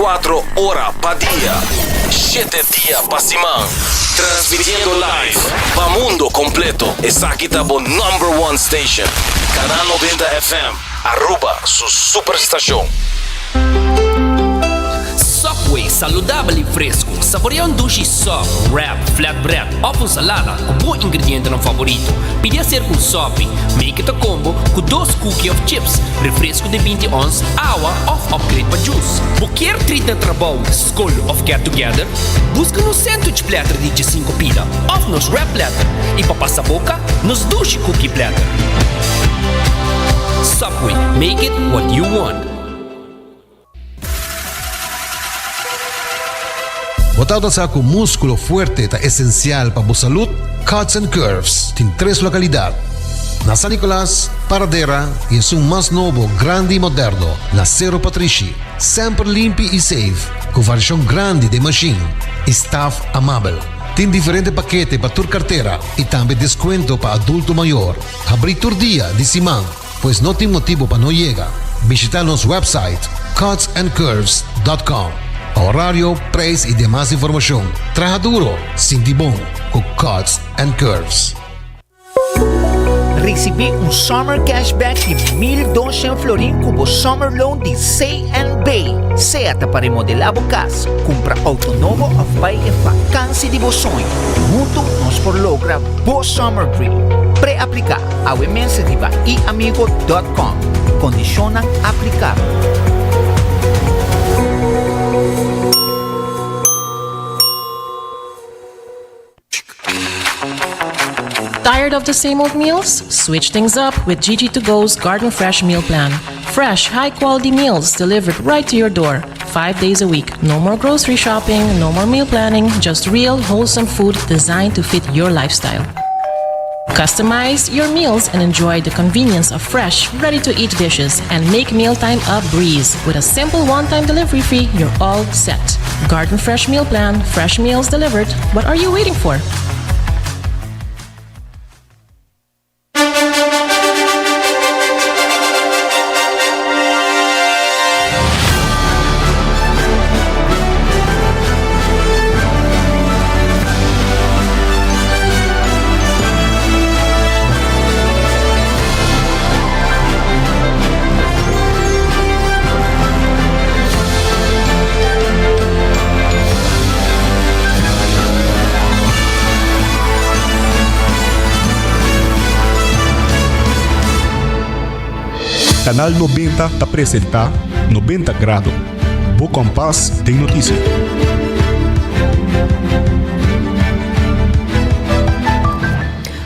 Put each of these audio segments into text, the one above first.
24 ora pa dia, shete dia pa siman. Transmitiendo live pa mundo completo. Esaki ta bo number one station. Canal 90 FM, Aruba su superstacion. Subway, saludabel y fresco. Saborea un dushi sub, wrap, flatbread of un salada cu bo ingredientenan favorito. Pidi acerca un sopi. Make it a combo cu dos cookie of chips, refresco di binti ons, awa of upgrade pa juice. Bo kier treat na trabou, skol of get together? Busca nos sandwich platter di djesinco pida of nos wrap platter y pa pasa boca, nos dushi cookie platter. Subway, make it what you want. Bo tabata sa ku múskulo fuerte ta esensial pa bo salud? Cuts and Curves tin tres lokalidat, na San Nicolas, Paradera i esun mas nobo, grandi i moderno, na Sero Patrishi. Semper limpi i safe, ku variashon grandi den mashin i staf amabel. Tin diferente pakete pa tur kartera i tambe deskuento pa adulto mayor. Habrí tur dia di siman. Pues no tin motibo pa no yega. Bishita nos website cutsandcurves dot com pa horario, prijs y demas informacion. Traha duro, sinti bon cu Cuts and Curves. Ricibi un Summer Cashback di 1200 florin cu bo Summer Loan di CNB. Sea ta pa remodela bo cas, cumpra auto nobo of bay e vakantie di bo soño. Hunto nos por logra bo Summer Dream. Pre-aplica! Awe mes riba iamigo dot com. Kondishonnan aplikabel. Tired of the same old meals? Switch things up with Gigi to Go's Garden Fresh Meal Plan. Fresh, high quality meals delivered right to your door, five days a week. No more grocery shopping, no more meal planning, just real, wholesome food designed to fit your lifestyle. Customize your meals and enjoy the convenience of fresh, ready to eat dishes and make mealtime a breeze. With a simple one time delivery fee, you're all set. Garden Fresh Meal Plan, fresh meals delivered. What are you waiting for? Canal 90 ta presenta 90 Grado, bo kompas den notisia.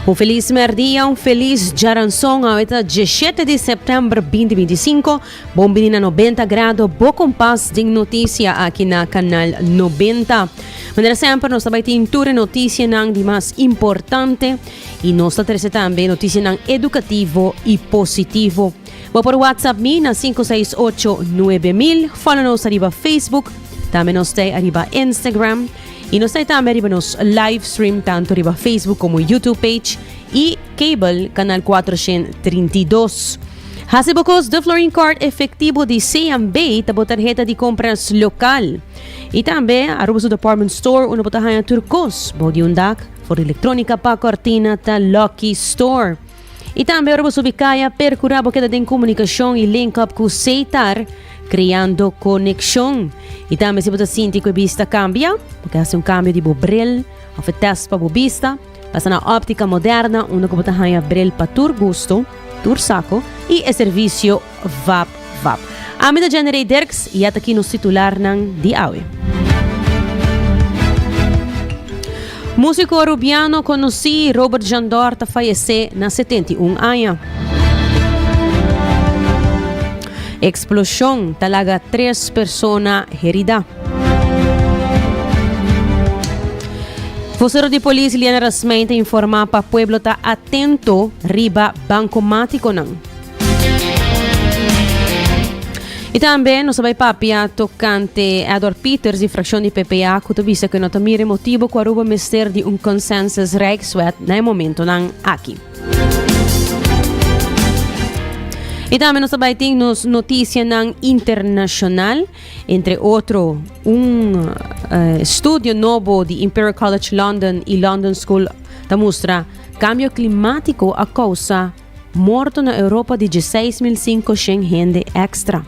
Un felis merdia, un felis djaranson. Awe ta 17 di september 2025. Bon bini na 90 Grado, bo kompas den notisia aki na Canal 90. Manera semper nos ta bai tin tur e notisianan di mas importante i nos ta trese tambe notisianan edukativo i positivo. Bo por WhatsApp mi na 568 9000, follow nos ariba Facebook, tambe nos ta ariba Instagram i nos ta tambe ariba nos live stream tanto riba Facebook komo YouTube page i cable canal 432. Hasi bo kos de Florin Card efectivo di CMB ta bo tarheta di compras local. Y tambe Aruba su department store unda bo ta haña tur kos bou di un dak, for electronica pa cortina ta Lucky Store. Y tambe ora bo subi kaya percura bo keda den comunicacion y link up cu Setar creando conexion. Y tambe si bo ta sinti cu e bista cambia, bo ke hasi un cambio di bo bril of e test pa bo bista, Pasa na Óptica Moderna unda ku bo ta haña bril pa tur gusto, tur sako i e servisio vap vap. Ami ta Jenny Ray Dirks i ata aki nos titularnan di awe. Músiko arubiano konosí Robert Jandor ta fayesé na 71 aña. Eksploshon ta laga tres persona heridá. Vocero di polis Liana Rasmijn ta informa pa pueblo ta atento riba bancomáticonan. Y tambe nos bai papia tocante Edward Peters di fraccion di PPA cu ta bisa cu no ta mira e motibo cu Aruba mester di un consensus Rijkswet na e momentonan aki. Y tambe nos ta bay tin nos noticianan internacional, entre otro un estudio nobo di Imperial College London y London School ta mustra cambio climatico a causa morto na Europa di 16.500 hende extra.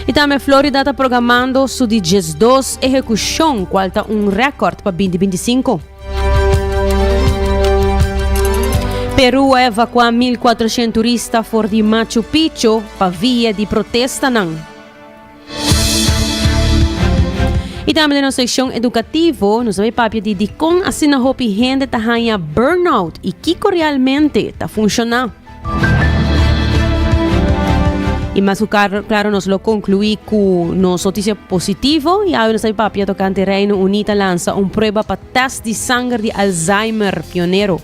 Y tambe Florida ta programando su di 12 ehecucion, cual ta un record pa 2025. Peru a evacua 1.400 turista for di Machu Picchu pa via di protestanan. Y tambe den nos seccion educativo nos ta bay papia di dicon asina hopi hende ta haña burnout y kico realmente ta funciona. Y mas cu claro nos lo conclui cu nos noticia positivo y awe nos ta bay papia tocante Reino Uni ta lansa un prueba pa test di sanger di Alzheimer pionero.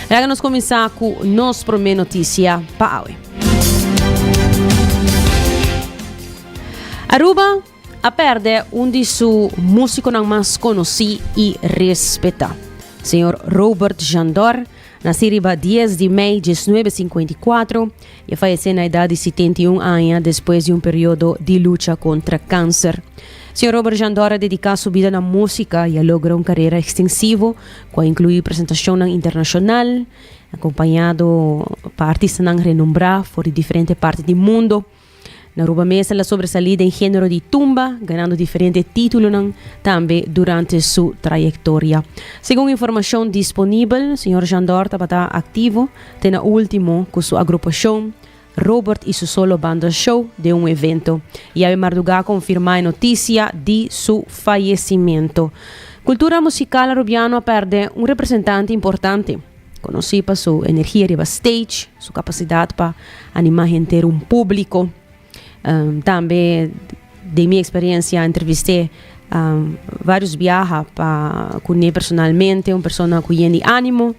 Laga nos cuminsa cu nos prome noticia pa awe. Aruba a perde un di su musiconan mas conoci y respeta. Señor Robert Jandor, naci riba 10 di mei 1954 y a fayece na edad di 71 aña despues di un periodo di lucha contra cancer. Señor Robert Jandor a dedica su bida na musica y a logra un carera extensivo cu a inclui presentacionnan internacional, acompañado pa artistanan renombra for di diferente parti di mundo. Na Aruba mes el a sobresalí den género di tumba, ganando diferente títulonan tambe durante su trayektoria. Segun informashon disponibel, señor Jandor tabata aktivo te na último ku su agrupashon Robert i su Solo Banda Show den un evento. I awe mardugá konfirmá e notisia di su fayesimentu. Kultura musikal arubiano a pèrdè un representante importante. Konosí pa su energia riba stage, su kapasidat pa animá henter un públiko. Tambe den mi eksperensia entrevist'é vários biaha pa kuné personalmente, un persona ku yen di ánimo,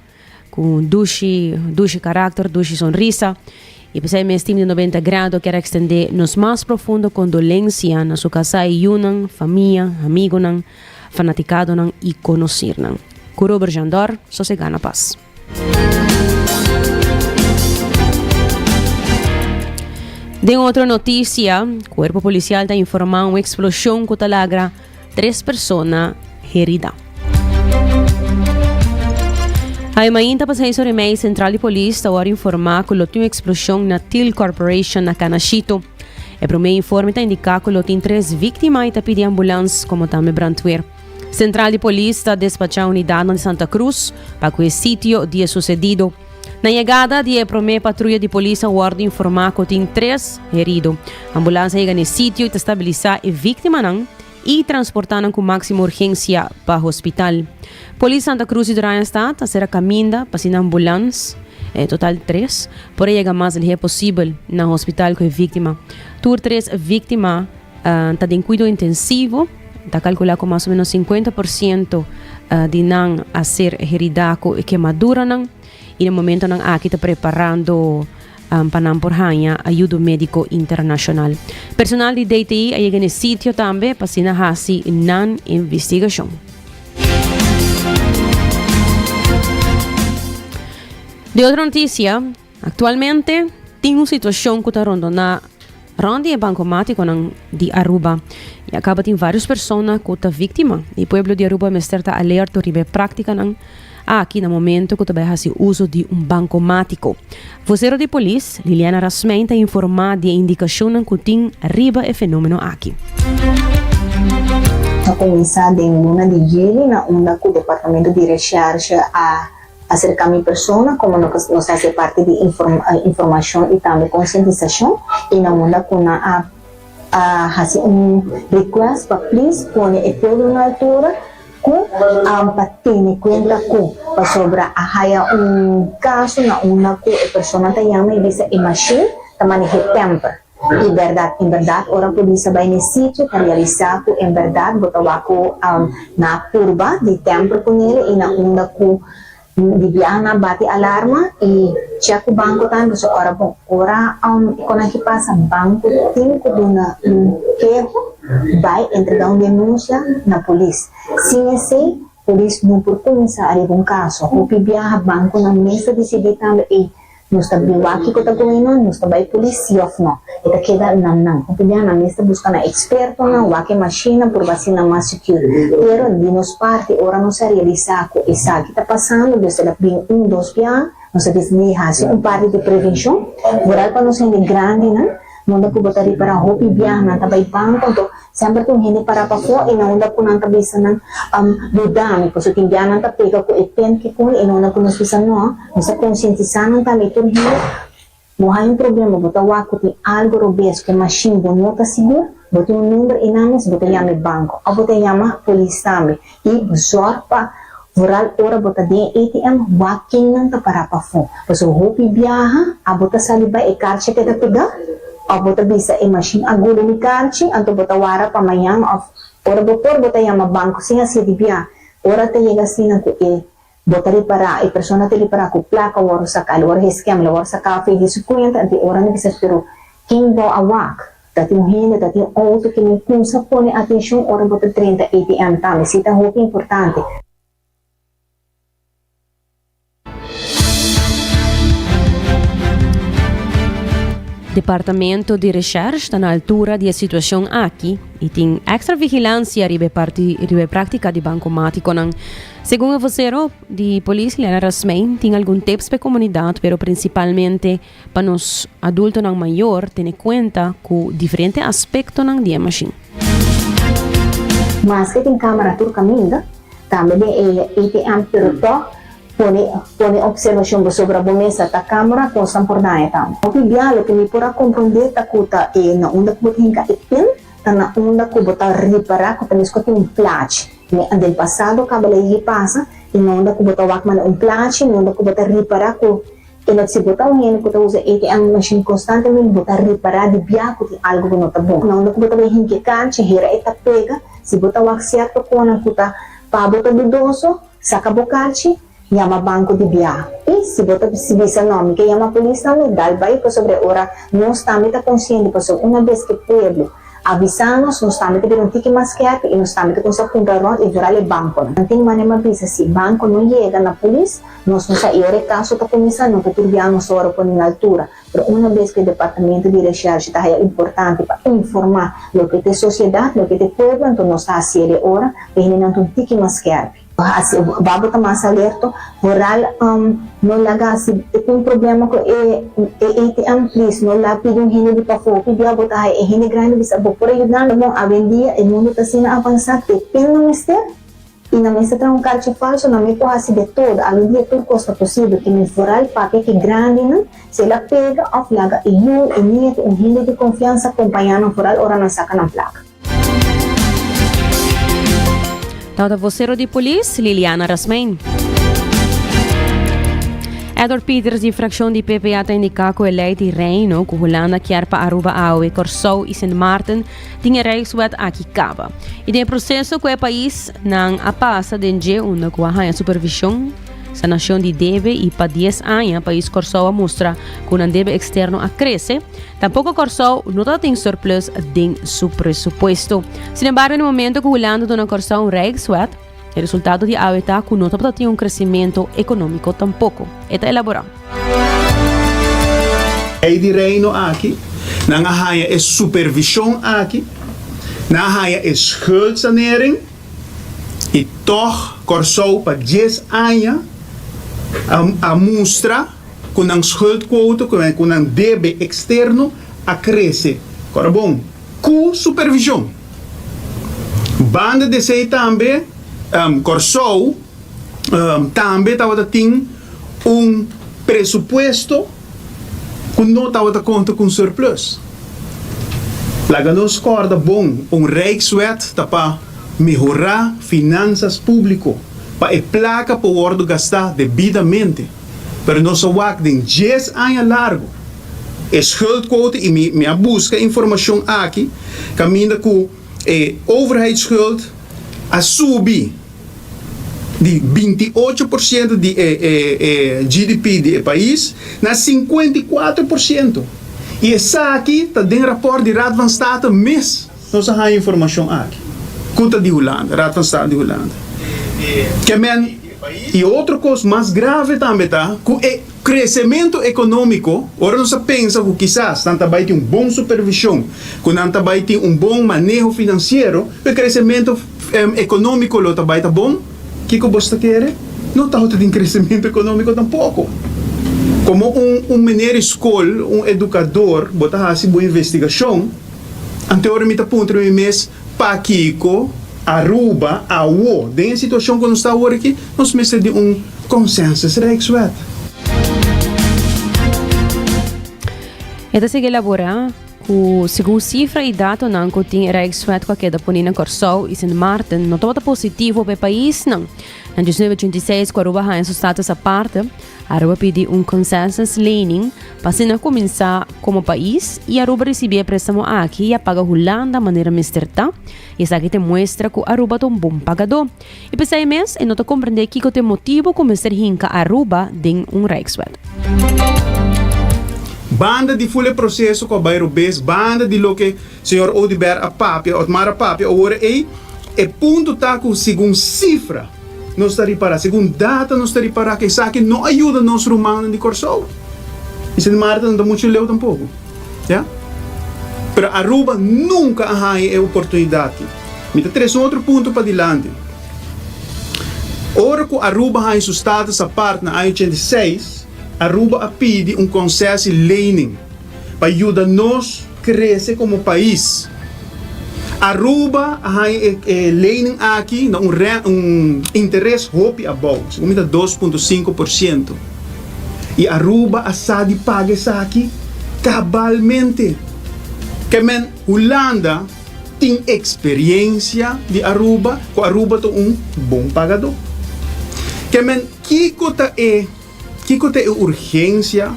ku un dushi dushi karakter, dushi sonrisa. I p'esei mes Team di Noventa Grado kier ekstendé nos mas profundo kondolensia na su kasá i yunan, famia, amigunan, fanatikadonan i konosirnan. Ku Robert Jandor, sosegá na pas. Den otro notisia, Kuerpo Polisial ta informá un eksploshon ku ta lagra tres persona herida. Awe mainta pa seis ora i mei Sentral di Polis ta wòrdu informá ku lo tin un eksploshon na Til Corporation na Canashito. E promé informe ta indiká ku lo tin tres víktima i ta pidi ambulans komo tambe brandweer. Sentral di polis ta despachá unidatnan di Santa Cruz pa ku e sitio di e susedido. Na yegada di e promé patruya di polis a wòrdu informá ku tin tres herido. Ambulans a yega na e sitio i ta stabilisá e víktimanan i transportá nan ku máksimo urgensia pa hospital. Polis Santa Cruz di Oranjestad ta sera kaminda pa asina ambulans, en total tres, por a yega mas lihé posibel na hospital ku e víktima. Tur tres víktima ta den kuido intensivo. Ta kalkulá ku mas o ménos 50% di nan a ser heridá ku e kemaduranan i na momentonan aki ta preparando pa nan por haña ayudo médiko internashonal. Personal di DTI a yega na e sitio tambe pa asina hasi nan investigashon. Di otro notisia, aktualmente tin un situashon ku ta rondoná rònt di e bankomatikonan di Aruba. Ya kaba tin vários persona ku ta víktima. E pueblo di Aruba mester ta alerto riba e práktikanan Aki na momento cu ta bay haci uzo di un bancomático. Vocero di polis, Liliana Rasmijn ta informa di e indicacionnan cu tin riba e fenomeno aki. Ta cuminsa den luna di juli na unda cu Departamento di Recherche a acerca mi persona como nos ta haci parti di informacion y tambe concientisacion y na unda cu nan a a haci un request pa please pone e pueblo na altura Cu am pa tene cuenta cu pasobra a haya un caso na unda cu e persona ta yama y bisa e machine ta manehe temper y berdad en berdad ora polis a bay n'e sitio ta realisa cu en berdad bo ta wak cu na a purba di temper cu nele y na unda cu Di biaha nan bati alarma y check cu banco tambe pasobra ora bon ora e con aki pasa banco tin cu duna un keho bay entrega un denuncia na polis sin esey. Polis no por kuminsá ariba un kaso. Hopi biaha bankonan mes ta disidí tambe, ey, nos ta bin wak kiko ta going on, nos ta bai polis sí òf nò. E ta keda na nan. Hopi biaha nan mes ta buska nan ekspertonan, wak e mashinnan por basi nan mas secure. Pero di nos parti ora nos a realisá ku esaki ta pasando, dus el a bin un dos biaha, nos a disidí hasi un parti di prevenshon, vooral pa nos hende grandinan, Unda ku bo ta ripará hopi biaha nan ta bai banko, anto semper tin un hende pará pafó i na unda ku nan ta bisa nan, Yuda mi, pasobra tin biaha nan ta pega ku e pen ke pone i na unda ku nos bisa no, nos ta konsientisá nan tambe i tur hende, bo haña un problema, bo ta wak ku tin algu robes ku e mashin, bo no ta sigur, bo tin un number i nan mes bo ta yama e banko òf bo ta yama polis tambe. I zòrg pa vooral ora bo ta den e ATM wak kennan ta pará pafó. Pasobra hopi biaha abo ta sali bai e karchi a keda pegá òf bo ta bisa e mashin a guli mi karchi anto bo ta wara pa mañan òf ora bo por bo ta yama banko sin hasié di biaha. Ora ta yega asina ku e bo ta ripará e persona ta ripará ku plaka wòrdu saká, lo wòrdu heskem, lo wòrdu saká afei di su kuenta anto e ora nan bisa pero ken bo a wak? Ta tin un hende, ta tin un outo ke mi kumsa pone atenshon ora bo ta drenta ATM tambe. Si ta hopi importante. Departamento di Recherche ta na altura di e situacion aki y tin extra vigilancia riba e parti riba e practica di bancomáticonan. Segun e vocero di polis Lena Rasmijn tin algun tips pa e comunidad pero principalmente Pa nos adultonan mayor tene cuenta cu diferente aspectonan di e machine. Maske tin camera tur caminda, tambe den e ATM, pero toch pone pone observacion pasobra bo mesa ta camera cosnan por daña tambe. Hopi bia loke mi por a comprende ta cu ta e na unda cu bo ta hinca e pin ta na unda cu bo ta ripara cu ta mesco tin un plachi. Mi den pasado caba ley pasa y na unda cu bo ta wak manda un plachi, na unda cu bo ta ripara cu E no si bo ta un hende ku ta usa ATM machine konstantemente bo ta ripará di bia ku tin algu ku no ta bon. Na unda ku bo ta bai hinka e karchi, hera e ta pega. Si bo ta wak sierto konan ku ta pa bo ta dudoso, saka bo karchi, yama banko di bia. I si bo ta si bisa no, mi ke yama polis tambe, dal bai pasobra e ora nos tambe ta konsiente pasobra una bes ku e pueblo avisá nos, nos tambe ta bira un tiki mas skerpi i nos tambe ta kuminsá puntra rònt i vooral e bankonan. Nan tin manera mi a bisa si banko no yega na polis, Nos no sa i ora e kaso ta kuminsá no ta turbiá nos ora pone na altura, pero una bes ku e departamento di reshershe ta haya importante pa informá loke ta e sosiedat, loke ta e pueblo, anto nos ta hasié e ora pa e hendenan ta un tiki mas skèrpi. Hasi ba bo ta mas alerto, vooral no laga si e tin un problema ku e e ATM please no laga pidi un hende di pafó, hopi bia bo ta haya e hende grandi bisa bo por a yuda mi, bon awendia e mundo ta asina avansá ku e pin no mester. I nan mester traha un karchi falso, nan mi por hasi de todo. Awendia tur kos ta posibel. Ke mi vooral papia ke grandinan, si el a pega òf laga e yu, e nieto, un hende di konfiansa kompañá nan vooral ora nan saka nan plaka. Tabata vocero di polis, Liliana Rasmijn. Edward Pieters di fraccion di PPA ta indica cu e ley di Reino cu Hulanda kier pa Aruba awe, Corsou y Sint Maarten Tin e Rijkswet aki kaba. I den e proseso ku e pais nan a pasa den dje unda ku a haña supervishon, sanashon di debe i pa dies aña pais Kòrsou a mustra ku nan debe eksterno a krese, tampoko Kòrsou no ta tin surplus den su presupuesto. Sinembargo na e momento ku Hulanda duna Kòrsou un Rijkswet, E resultado di awe ta ku no tabata tin un kresimento ekonómiko tampoko, e ta elaborá. Lei di Reino aki, nan a haña e supervishon aki, nan a haña e schuldsanering i tòg Kòrsou pa dies aña a a mustra ku nan schuldquote, ku nan debe eksterno a krese. Kòrda bon, ku supervishon. Banda di esei tambe Kòrsou tambe tabata tin un presupuesto ku no tabata konta ku un surplus. Laga nos kòrda bon, un Rijkswet ta pa mehorá finansas públiko, pa e plaka por wòrdu gastá debidamente. Pero nos a wak den dies aña largu e schuldquote i mi mi a buska informashon aki kaminda ku e overheidsschuld a subi di 28% di e e e GDP di e pais na 54% i esaki ta den rapòrt di Raad van State mes. Nos a haña informashon aki ku ta di Hulanda, Raad van State di Hulanda. Ke men, i otro kos mas grave tambe ta ku e kresementu ekonómiko, ora nos a pensa ku kisas nan ta bai tin un bon supervishon, ku nan ta bai tin un bon maneho finansiero, ku e kresementu ekonómiko lo ta bai ta bon, kiko bos ta kere? No tabata tin kresementu ekonómiko tampoko. Komo un un meneer di skol, un edukador, bo ta hasi bo investigashon, anto ora mi ta puntra mi mes, Pakiko Aruba awo den e situacion cu nos ta awor aki, nos mester di un consensus Rijkswet. E ta sigui elabora cu segun cifra y datonan cu tin e Rijkswet cu a keda poni na Corsou y Sint Maarten no tabata positivo pa e paisnan. Na 1986 cu Aruba haña su status aparte, Aruba pidi un consensus lening pa asina cuminsa como pais y Aruba ricibi e prestamo aki y a paga Hulanda manera mester ta y esaki ta muestra cu Aruba ta un bon pagador. Y p'esey mes e no ta comprende kico ta e motibo cu mester hinca Aruba den un Rijkswet. Banda di ful e proceso cu a bay robes, banda di loke señor Oduber a papia, Otmar a papia awor ey, e punto ta cu segun cifra, Nos ta ripará, segun data nos ta ripará ku esaki no a yuda nos rumannan di Kòrsou. I Sint Maarten no ta muchu leu tampoko. Ya. Pero Aruba nunka a haña e oportunidat aki. Mi ta trese un otro punto padilanti. Ora ku Aruba haña su status apart na aña 86, Aruba a pidi un concessie lening pa yuda nos krese komo pais. Aruba a haña e e lening aki na un re un interes hopi abou, segun mi ta 2.5%. I Aruba a sa di paga esaki kabalmente. Ke men Hulanda tin eksperiencia di Aruba ku Aruba ta un bon pagadó. Ke men kiko ta e Kiko ta e urgensia?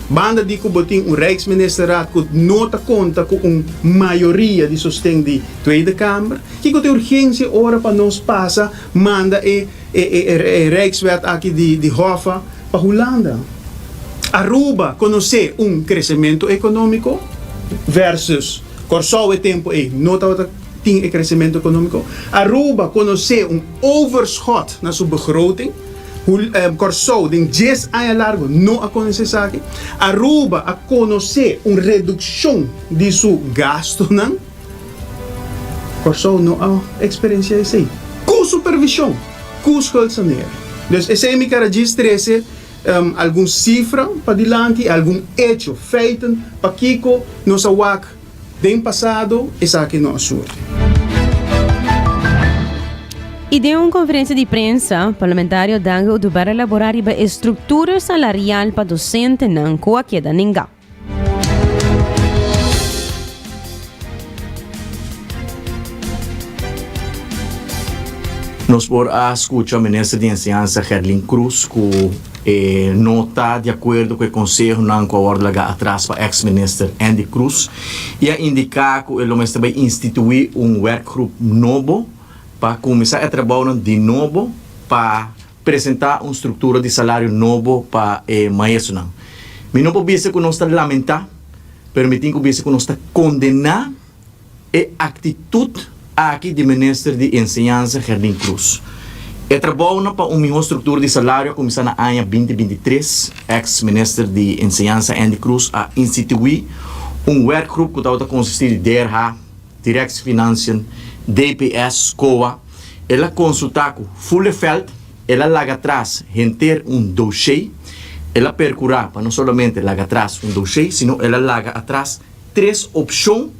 Banda di ku bo tin un Rijksministerraad ku no ta konta ku un mayoria di sosten di Tweede Kamer, kiko ta e urgensia ora pa nos pasa manda e e Rijkswet aki di di Hoffa pa Hulanda? Aruba konosé un kresementu ekonómiko versus Kòrsou e tempu ei no tabata tin e kresementu ekonómiko. Aruba konosé un overschot na su begroting. Kòrsou den djes aña largu no a konosé esaki. Aruba a konosé un redukshon di su gastunan. Kòrsou no a eksperensiá esei. Ku supervishon, ku schuldsanering. Dus esei mi kara djis trese algun sifra padilanti, algun echo, feiten, pakiko nos a wak. Den pasado esaki no a surgi. Y den un conferencia di prensa, parlamentario Dangui Oduber a elabora riba e structura salarial pa docentenan cu a keda nenga. Nos por a scucha Minister di Enseñansa Gerlin Croes cu E no ta di akuerdo ku e konsehonan ku a wòrdu lagá atras pa eks minister Endy Croes i a indiká ku e lo mester bai instituí un werkgroep nobo pa kuminsá e trabounan di nobo pa presentá un struktura di salario nobo pa e maestronan. Mi no por bisa ku nos ta lamentá, pero mi tin ku bisa ku nos ta kondená. E aktitut aki di Minister di Enseñansa Gerdin Croes. E trabounan pa un mihó struktura di salario a kuminsá na aña 2023. Eks Minister di Enseñansa Endy Croes a instituí un werkgroep ku tabata konsistí di DRH, Directie Financiën, DPS, COA. El a konsultá ku Fulefeld, el a laga atras henter un doshé. El a perkurá pa no solamente laga atras un doshé, sino el a laga atras Tres opshon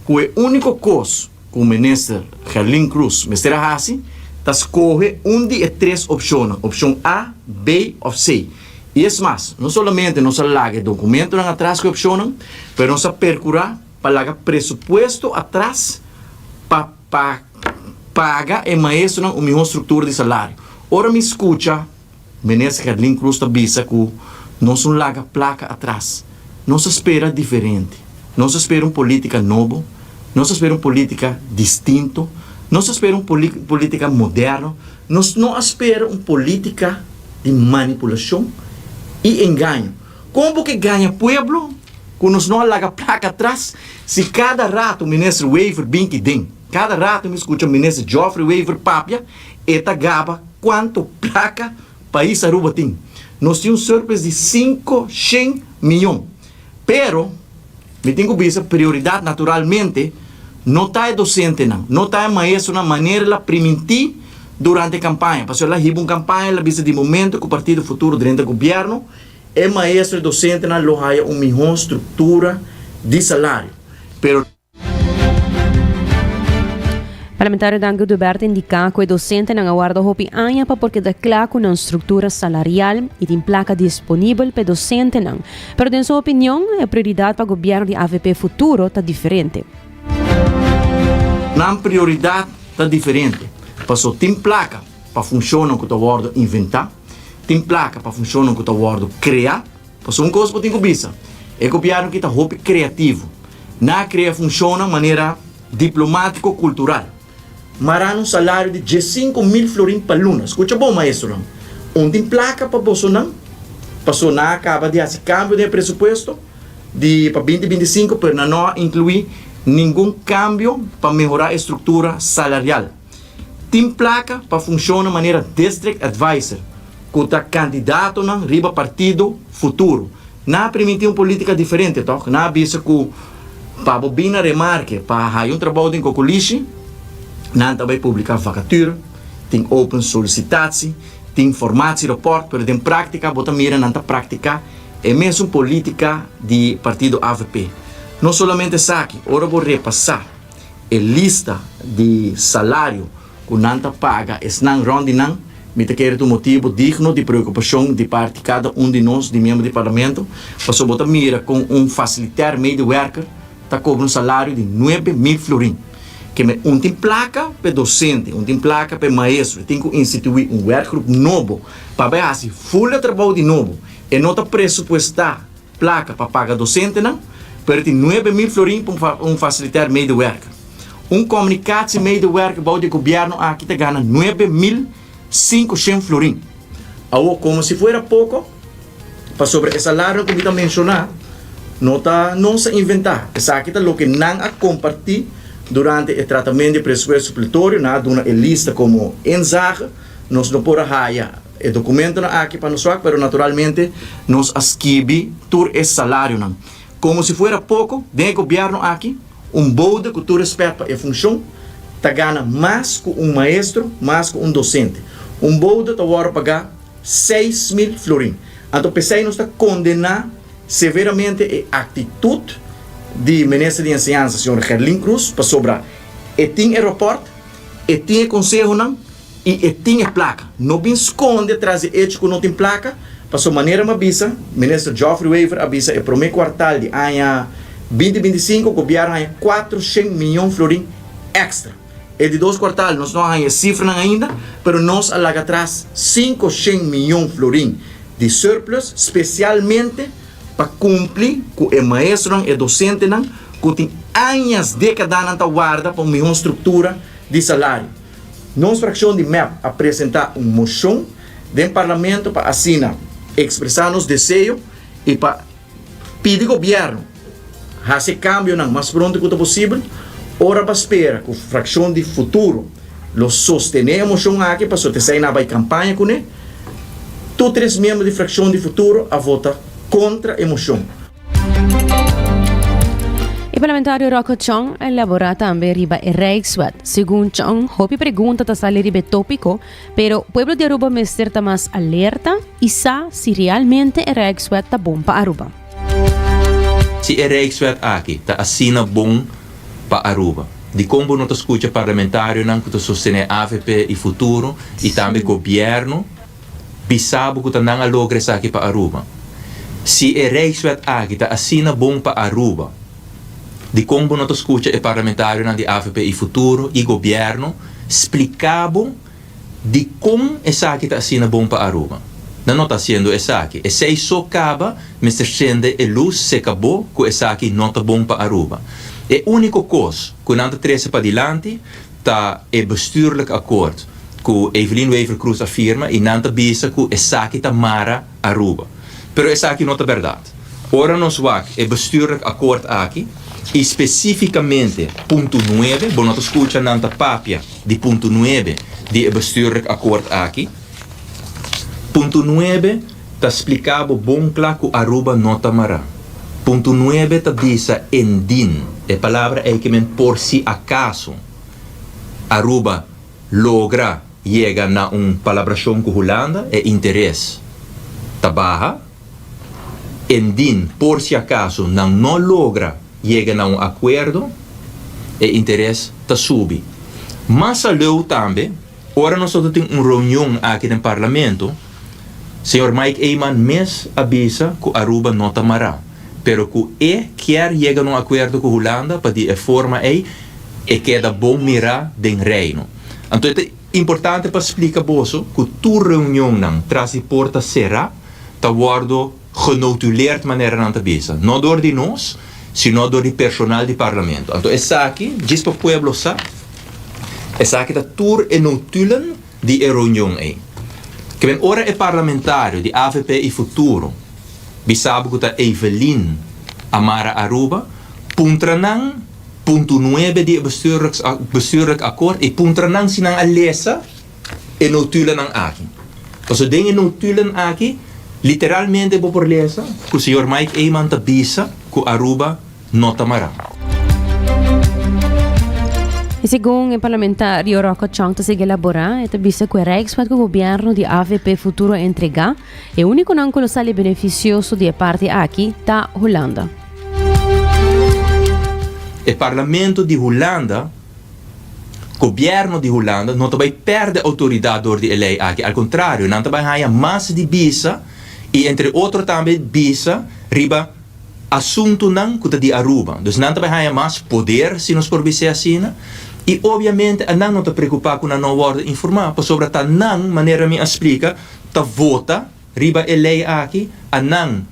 ku e úniko kos ku Minister Gerlin Croes mester a hasi ta skohe un di e tres opshonnan, opshon A, B òf C. I es mas, no solamente nos a laga e dokumentonan atras ku e opshonnan, pero nos a perkurá pa laga presupuesto atras pa pa paga e maestronan un mihó struktura di salario. Ora mi skucha. Minister Gerlin Croes ta bisa cu nos no laga placa atras. Nos a spera diferente. Nos a spera un politica nobo, nos a spera un politica distinto, nos a spera un politica moderno, nos no a spera un politica di manipulacion y engaño. Con bo ke gaña pueblo cu nos no a laga placa atras si cada rato Minister Wever bin ki den? Kada rato mi skucha Minister Geoffrey Wever papia, e ta gaba kuantu plaka pais Aruba tin. Nos tin un surplus di 500 miyon. Pero, mi tin ku bisa prioridat naturalmente no ta e dosentenan, no ta e maestronan manera el a primintí durante e kampaña. Pasobra el a hiba un kampaña, el a bisa di momento ku Partido Futuro drenta gobièrnu, e maestro i dosentenan lo haya un mihó struktura di salario. Pero. Parlamentario Dan Gudebert a indica cu e docentenan a warda hopi aña pa por keda cla cu nan structura salarial y tin placa disponibel pa e docentenan. Pero den su opinion, e prioridad pa gobierno di avp futuro ta diferente. Nan prioridad ta diferente, paso tin placa pa funcionnan cu ta wordo inventa, tin placa pa funcionnan cu ta wordo crea. Pasobra un kos bo tin ku bisa, e gobièrnu aki ta hopi kreativo. Nan a krea funshonnan manera diplomátiko kultural. Mará un salario di 15,000 florin pa luna. Skucha bon, maestronan. Un tin plaka pa bosonan, pasobra nan a kaba di hasi kambio den e presupuesto di pa 2025, pero nan no a inkluí ningun kambio pa mehorá e struktura salarial. Tin plaka pa funshonnan manera district advisor ku ta kandidatonan riba partido Futuro. Nan a primintí un polítika diferente tòg? Nan a bisa ku pa bo bin na remarke pa haya un trabou den Kokolishi, nan ta bai publiká vakatura, tin open solisitatie, tin formatieraport, pero den práktika bo ta mira nan ta praktiká e mesun polítika di partido avp. No solamente esaki, ora bo repasá e lista di salario ku nan ta paga esnan rònt di nan, mi ta kere ta un motibu digno di preokupashon di parti kada un di nos di miembro di parlamento, pasobra bo ta mira kon un fasilitèr medewerker ta kobra un salario di 9000 florin. Ke men un tin plaka pa e dosente, un tin plaka pa e maestro, e tin ku instituí un werkgroep nobo pa bai hasi ful e trabou di nobo. E no ta presupuestá Plaka pa paga dosentenan, pero tin 9000 florin pa un fasilitèr medewerker. Un komunikatiemedewerker bou di e gobièrnu aki ta gana 9500 florin. Awor, komo si fuera poko, pasobra e salarionan ku mi ta menshoná no ta nos a inventá. Esaki ta loke nan a kompartí durante e tratamentu di e presupuesto supletorio. Nan a duna e lista komo inzage. Nos no por a haya E dokumentonan aki pa nos wak, pero naturalmente nos a skibi tur e salarionan. Komo si fuera poko, den e gobièrnu aki, un bode ku tur respèt pa e funshon, ta gana mas ku un maestro, mas ku un dosente. Un bode ta wòrdu pagá 6000 florin. Anto p'esei nos ta kondená severamente e aktitut di Minister di Enseñansa, señor Gerlin Croes, pasobra e tin e rapòrt, e tin e konsehonan, I e tin e plaka. No bin skonde tras di echo ku no tin plaka, pasobra manera mi a bisa, Minister Geoffrey Wever a bisa e promé kuartal di aña 2025 gobièrnu haña 400 miyon florin èkstra. E di dos kuartal nos no a haña e sifranan ainda, pero nos a laga atras 500 miyon florin di surplus spesialmente pa kumpli ku e maestronan, e dosentenan ku tin añas, dékadanan ta warda pa un mihó struktura di salario. Nos frakshon di mep a presentá un moshon den parlamento pa asina ekspresá nos deseo i pa pidi gobièrnu hasi e kambionan mas pronto ku ta posibel. Ora pa spera ku frakshon di Futuro lo sostené e moshon aki pasobra ta esei nan a bai kampaña kuné. Tur tres miembro di frakshon di Futuro a vota kontra e moshon. E parlamentario Rocco Chong a elabora tambe riba e Rijkswet. Segun Chong, hopi pregunta ta sali riba e topico, pero pueblo di Aruba mester ta mas alerta y sa si realmente e Rijkswet ta bon pa Aruba. Si e Rijkswet aki ta asina bon pa Aruba, dikon bo no ta skucha parlamentarionan ku ta sostené avp i Futuro i tambe gobièrnu Bisa bo ku ta nan a logra esaki pa Aruba. Si e Rijkswet aki ta asina bon pa Aruba, dikon bo no ta skucha e parlamentarionan di avp i Futuro i gobièrnu splika bo dikon esaki ta asina bon pa Aruba? Nan no ta hasiendo esaki. Esei so kaba mester sende e lus seka bo ku esaki no ta bon pa Aruba. E úniko kos ku nan ta trese padilanti ta e bestuurlijk akkoord ku Evelyn Wever-Croes a firma i nan ta bisa ku esaki ta mara Aruba. Pero esaki no ta bèrdat. Ora nos wak e bestuurlijk akkoord aki, I spesífikamente punto nuebe, bo no ta skucha nan ta papia di punto nuebe di e bestuurlijk akkoord aki. Punto nuebe ta splika bo bon kla ku Aruba no ta mará. Punto nuebe ta bisa indien, e palabra ei ke men por si akaso Aruba logra yega na un palabrashon ku Hulanda, e interes ta baha. Indien por si akaso nan no logra yega na un akuerdo, e interes ta subi. Mas aleu tambe, ora nos ta tin un reunion aki den Parlamento, señor Mike Eman mes a bisa ku Aruba no ta mará, pero ku e kier yega na un akuerdo ku Hulanda pa di e forma ei e keda bon mirá den Reino. Anto e ta importante pa splika boso ku tur reunionnan tras di porta será ta wòrdu genotuleerd manera nan ta bisa, no dor di nos, sino dor di personal di Parlamento. Anto esaki, djis pa pueblo sa, esaki ta tur e notulen di e reunion ei. Ke men ora e parlamentario di avp i Futuro bisa bo ku ta Evelyn a mara Aruba, puntra nan punto nuebe di e bestuurlijk akkoord i puntra nan si nan a lesa e notulennan aki. Pasobra den e notulen aki literalmente bo por lesa ku señor Mike Eman ta bisa ku Aruba no ta mará. I segun e parlamentario Rocco Chong ta sigui elaborá, e ta bisa ku e Rijkswet ku gobièrnu di avp Futuro a entregá, e únikonan ku lo sali benefisioso di e parti aki ta Hulanda. E parlamento di Hulanda Gobierno di Hulanda no ta bai perde autoridad door di e ley aki, al contrario, nan ta bai haya mas di bisa y entre otro tambe bisa riba asuntonan cu ta di Aruba. Dus nan ta bai haya mas poder, si nos por bis'e asina, y obviamente a nan no ta preocupa cu nan no wordo informa, pasobra ta nan, manera mi a splica, ta vota. Riba e ley aki, a nan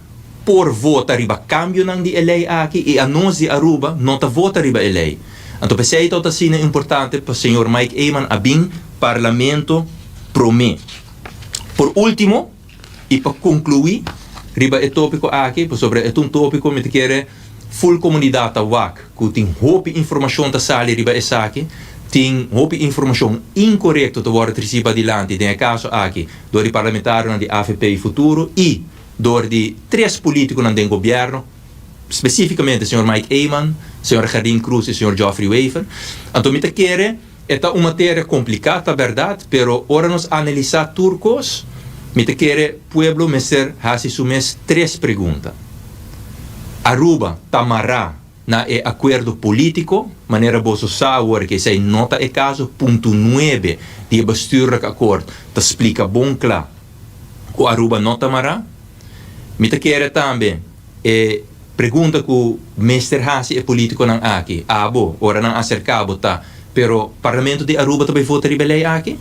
por vota riba cambionan di e ley aki y anos di Aruba no ta vota riba e ley. Anto p'esey ta asina importante pa señor Mike Eman a bin Parlamento prome. Por ultimo y pa conclui riba e topico aki, pasobra e ta un topico mi ta kere full comunidad ta wak cu tin hopi informacion ta sali riba esaki, tin hopi informacion incorecto ta wordo treci padilanti den e caso aki, dor di parlamentarionan di avp i Futuro i dor di tres politiconan den gobierno, specificamente señor Mike Eman, señora Gerdien Croes i señor Geoffrey Wever. Anto mi ta kere e ta un materia complica, ta berdad, pero ora nos analisa tur cos, mi ta kere pueblo mester haci su mes tres pregunta. Aruba ta mara Na e akuerdo polítiko, manera boso sa awor ku esei no ta e kaso, punto nuebe di e bestuurlijk akkoord ta splika bon kla ku Aruba no ta mará. Mi ta kere tambe e pregunta ku mester hasi e polítikonan aki, abo, ora nan aserká bo ta, pero Parlamento di Aruba ta bai vota riba e lei aki?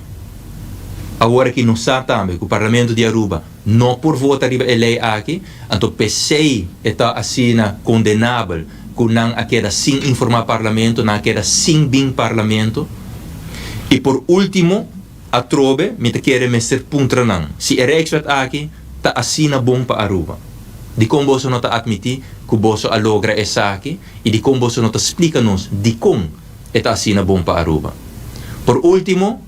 Awor aki nos sa tambe ku Parlamento di Aruba no por vota riba e lei aki, anto p'esei e ta asina kondenabel ku nan a keda sin informá Parlamento, nan a keda sin bin Parlamento. I por último, atrobe mi ta kere mester puntra nan, si e Rijkswet aki ta asina bon pa Aruba, dikon boso no ta atmití ku boso a logra esaki i dikon boso no ta splika nos dikon e ta asina bon pa Aruba? Por último,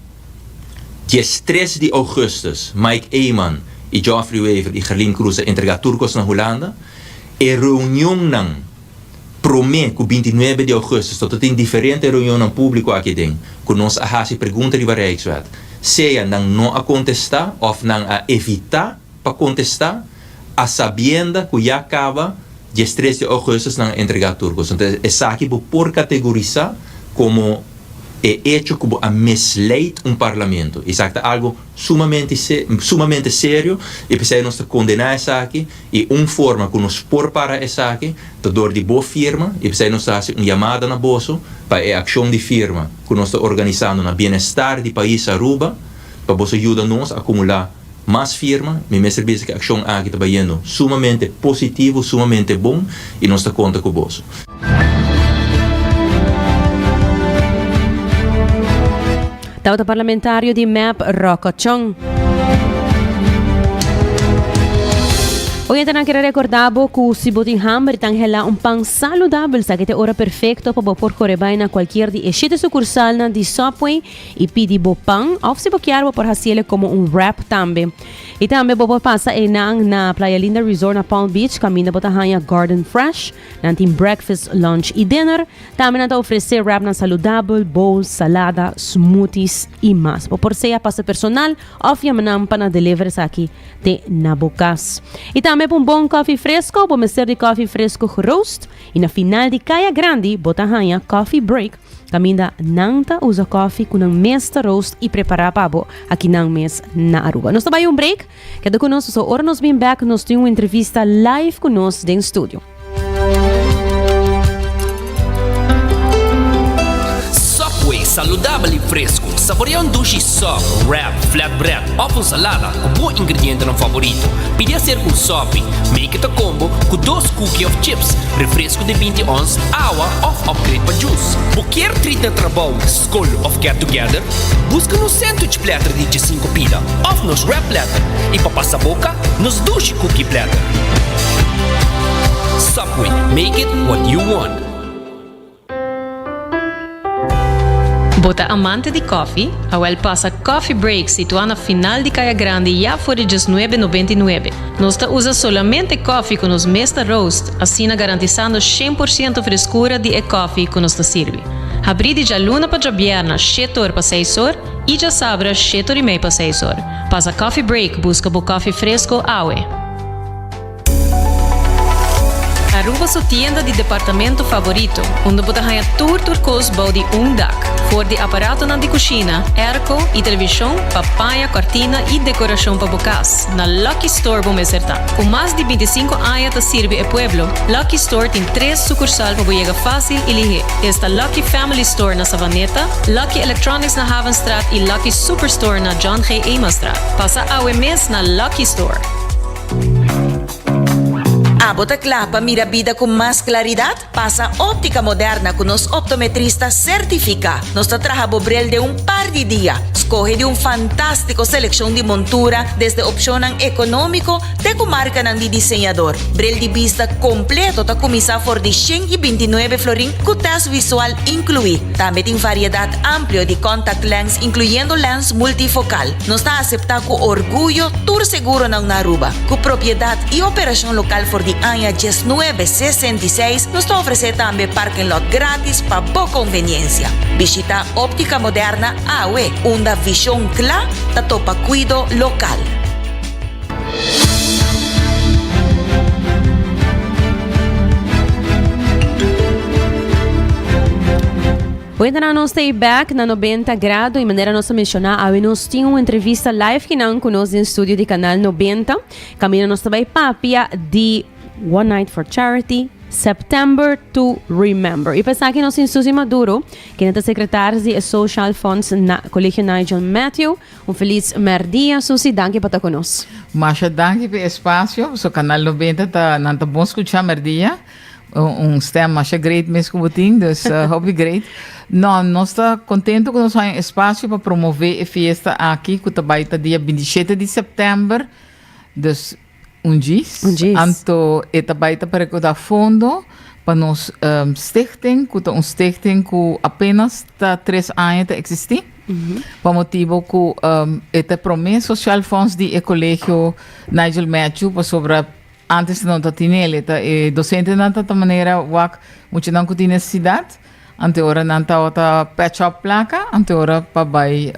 Diestres di augustus Mike Eman y Geoffrey Wever y Gerlien Croes a entrega tur cos na Hulanda. E reunionnan prome cu bintinuebe di augustus ta tin diferente reunionnan publico aki den cu nos a haci pregunta riba Rijkswet. Sea nan no a contesta of nan a evita pa contesta a sabienda cu ya caba diestres di augustus nan a entrega tur cos. Entonces esaki bo por categorisa como e echo ku bo a misleid un parlamento. Esaki ta algo sumamente sumamente serio i p'esei nos ta kondená esaki i un forma ku nos por para esaki ta dor di bo firma i p'esei nos ta hasi un yamada na boso pa e akshon di firma ku nos ta organisando na bienestar di pais Aruba pa boso yuda nos akumulá Mas firma, mi mester bisa ku e akshon aki ta bayendo sumamente positivo, sumamente bon i nos ta konta ku boso. Tabata parlamentario di mep Rocco Chong. Oyentenan kere recorda bo cu si bo tin hamber y ta anhela un pan saludabel sa ke ta e ora perfecto pa bo por core bay na cualkier di e shete sucursalnan di Subway y pidi bo pan of si bo kier bo por haciele como un wrap tambe. Y tambe bo por pasa eynan na Playa Linda Resort na Palm Beach caminda bo ta haya Garden Fresh. Nan tin breakfast, lunch y dinner. Tambe nan ta ofrece wrapnan saludabel, bowls, salada, smoothies y mas. Bo por sea pasa personal of yama nan pa nan deliver esaki te na bo cas. Y tambe pa un bon koffie fresco, bo mester di koffie fresco geroost. Y na final di Caya Grandi bo ta haña Coffee Break, caminda nan ta usa koffie cu nan mes ta roost y prepara pa bo aki nan mes na Aruba. Nos ta bay un break, keda cu nos pasobra ora nos bin bek nos tin un entrevista live cu nos den studio. Subway, saludabel y fresco. Saborea un dushi sub, wrap, flatbread of un salada cu bo ingredientenan favorito. Pidi hacer cu un sopi. Make it a combo cu dos cookie of chips, refresco di binti ons, awa of upgrade pa juice. Bo kier treat na trabou, scol of get together? Busca nos sandwich platter di diesinco pida of nos wrap platter y pa pasa boca, nos dushi cookie platter. Subway, make it what you want. Bo ta amante di koffie? Awel pasa Coffee Break situá na final di Kaya Grandi ya for di diesnuebe nobenta i nuebe. Nos ta usa solamente koffie ku nos mes ta roast, asina garantisando shen por siento freskura di e koffie ku nos ta sirbi. Habrí di djaluna pa djabièrna shete or pa seis or i djasabra shete or i mei pa seis or. Pasa Coffee Break buska bo koffie fresco awe. Aruba su tienda di departamento favorito, unda bo ta haña tur tur kos bou di un dak. For di aparatonan di kushina, airco i televishon pa paña, kòrtina i dekorashon pa bo kas, na Lucky Store bo mester ta. Ku mas di bintisinko aña ta sirbi e pueblo, Lucky Store tin tres sukursal pa bo yega fásil i lihé. Esta Lucky Family Store na Savaneta, Lucky Electronics na Havenstraat i Lucky Superstore na John G. Emanstraat. Pasa awe mes na Lucky Store! Abo ta kla pa mira bida ku mas klaridat? Pasa Óptica Moderna ku nos optometrista sertifiká. Nos ta traha bo bril den un par di dia. Skohe di un fantástiko selekshon di montura, desde opshonnan ekonómiko te ku markanan di diseñador. Bril di bista kompleto ta kuminsá for di 129 florin ku tèst visual inkluí. Tambe tin variedat amplio di contact lens inkluyendo lens multifokal. Nos ta aseptá ku orguyo tur seguronan na Aruba. Ku propiedat i operashon lokal for di aña diesnuebe sesenta i seis, nos ta ofresé tambe parking lot grátis pa bo konveniensia. Bishitá Óptica Moderna awe, unda vishon kla ta topa kuido lokal. Oyentenan nos ta back na 90 grado y manera nos a menciona awe nos tin un entrevista live kinan cu nos den studio di Canal 90. Camina nos ta bay papia di One Night for Charity, September to Remember. Y pa esaki nos tin Suzy Maduro, kende ta secretaris di e Social Funds na Colegio Nigel Matthew. Un feliz merdia Suzy, danki pa ta cu nos. Masha danki pa e espacio, so Canal 90 ta nan ta bon scucha merdia. Un stem masha great mes ku bo tin, dus hopi great. No, nos ta contento ku nos haña espacio pa promove e fiesta aki ku ta bai ta dia 27 di september. Dus un djis. Un djis. Anto e ta bai ta pa rekoudá fondo pa nos stichting, ku ta un stichting ku apenas ta tres aña ta eksistí. Pa motibo ku e ta e promé social fonds di e kolegio Nigel Matthew pasobra Antes no ta tin el, e ta e docentenan ta ta manera wak muchanan cu tin necesidad, ante ora nan tabata patch up placa, ante ora pa bay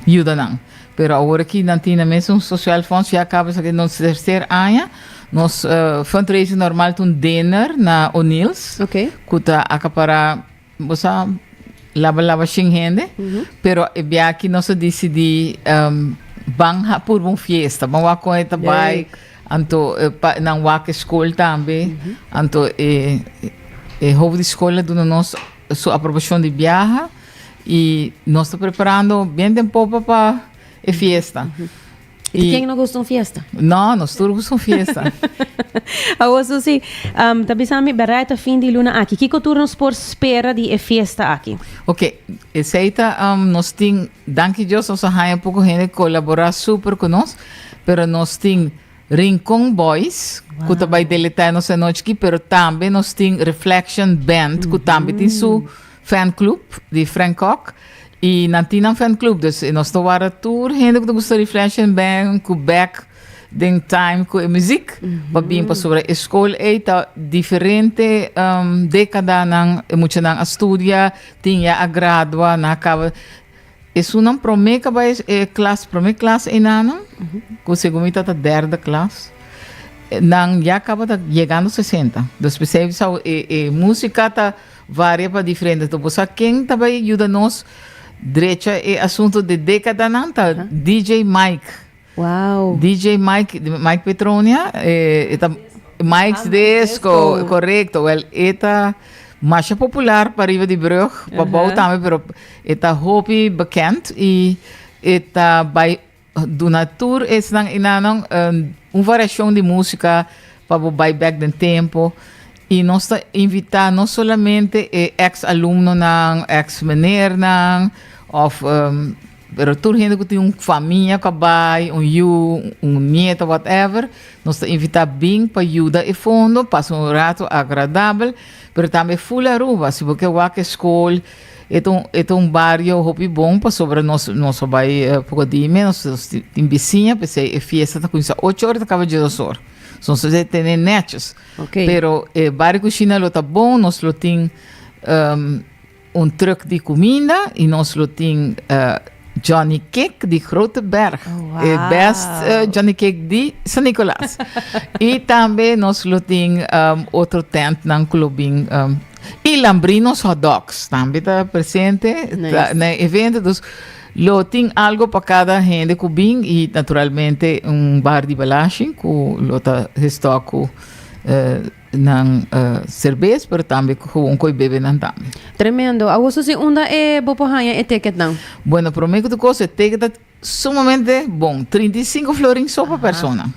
yuda nan. Pero awor aki nan tin nan mes un social fonds, ya caba esaki nos tercer aña, nos fundraising normal ta un dinner na O'Neill's, cu ta acapara Bo sa laba laba shin hende, pero e bia aki nos a disidí ban ha purba un fiesta, ban wak kon e ta bai, anto pa nan wak e skol tambe, anto e e hof di skol a duna nos su aprobashon di biaha i nos ta preparando bien den popa pa e fiesta. I ken no gusta un fiesta? No, nos tur gusta un fiesta. Awo Susi, um, ta bisa mi bereid ta fin di luna aki. Kiko tur nos por spera di e fiesta aki? Ok, esei ta um, nos tin, danki Dios nos a haña poko hende kolabora super ku nos, pero nos tin. Rincon Boys, ku ta bai deleitá nos anochi aki, pero tambe nos tin Reflection Band, ku tambe tin su fan club di Frank Kock. I nan tin nan fan club, dus nos ta warda tur hende ku ta gusta Reflection Band, ku back den time ku e muziek, pa bin pasobra e skol ei ta diferente dekadanan e muchanan a studia, tin ya a gradua, nan a kaba. Esunnan promé ka bai e klas, promé klas einanan, ku segun mi ta ta derde klas, nan ya kaba ta yegando sesenta. Dus p'esei sa e e músika ta varia pa diferente. Enton bo sa ken ta bai yuda nos drecha e asuntu di dékadanan ta DJ Mike. Wow. DJ Mike, Mike Petronia, e ta Mike's Disco, correcto. Wel, e ta masha popular pa riba di brug, pa bou tambe, pero e ta hopi bekend y e ta bai duna tur esnan inanan un variacion di musica pa bo bai back den tempo. Y nos ta invita no solamente e ex alumnonan, ex meneernan, of Pero tur hende ku tin un famia ku a bai, un yu, un nieto, whatever, nos ta invitá bin pa yuda e fondo, pasa un rato agradabel, pero tambe full Aruba. Si bo ke wak e skol, e ta un, e ta un bario hopi bon pasobra nos, nos a bai poko di mes, nos tin bisiña, p'esei e fiesta ta kuminsá ocho ora ta kaba diesdos or. So nos ta tene netjes. Pero e bario kushina lo ta bon, nos lo tin Un truck di cuminda y nos lo tin Johnny Cake di Grote Berg. Oh, wow. E best Johnny Cake di San Nicolas. y tambe nos lo tin otro tent nan cu lo bin y Lambrino's Hot Dogs tambe ta presente Nice. ta, na e evento. Dus lo tin algo pa cada hende cu bin y naturalmente un bar di balashi cu lo ta gestock cu Nan serbes pero tambe gewoon koe bebe nan tambe. Tremendo. Awor Susi unda e bo por haña e ticketnan? Bueno, prome ku tur kos e ticket ta sumamente bon, 35 florin so pa persona.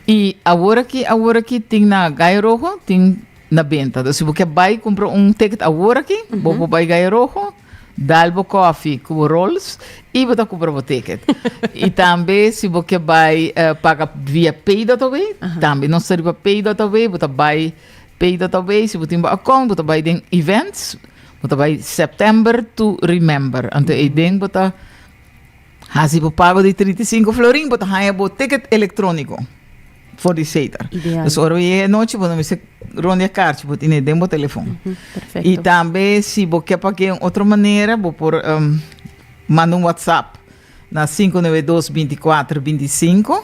I awor aki awor aki tin na Gallo Rojo tin na benta. Dus si bo ke bai kumpra un ticket awor aki bo por bai Gallo Rojo. Dal bo koffie ku bo rolls i bo ta kumpra bo ticket. I tambe si bo ke bai paga via pay.away, tambe nos ta riba pay.away, bo ta bai pay.away, si bo tin bo account bo ta bai den events, bo ta bai September to remember. Anto eiden bo ta hasi bo pago di 35 florin, bo ta haña bo ticket elektroniko. For di zeter. Ideal. Dus ora bo yega e nochi, bo no mester rondia karchi, bo tene den bo telefon. Perfecto. I tambe si bo ke pag'é un otro manera, bo por um, manda un WhatsApp na 592 24 25,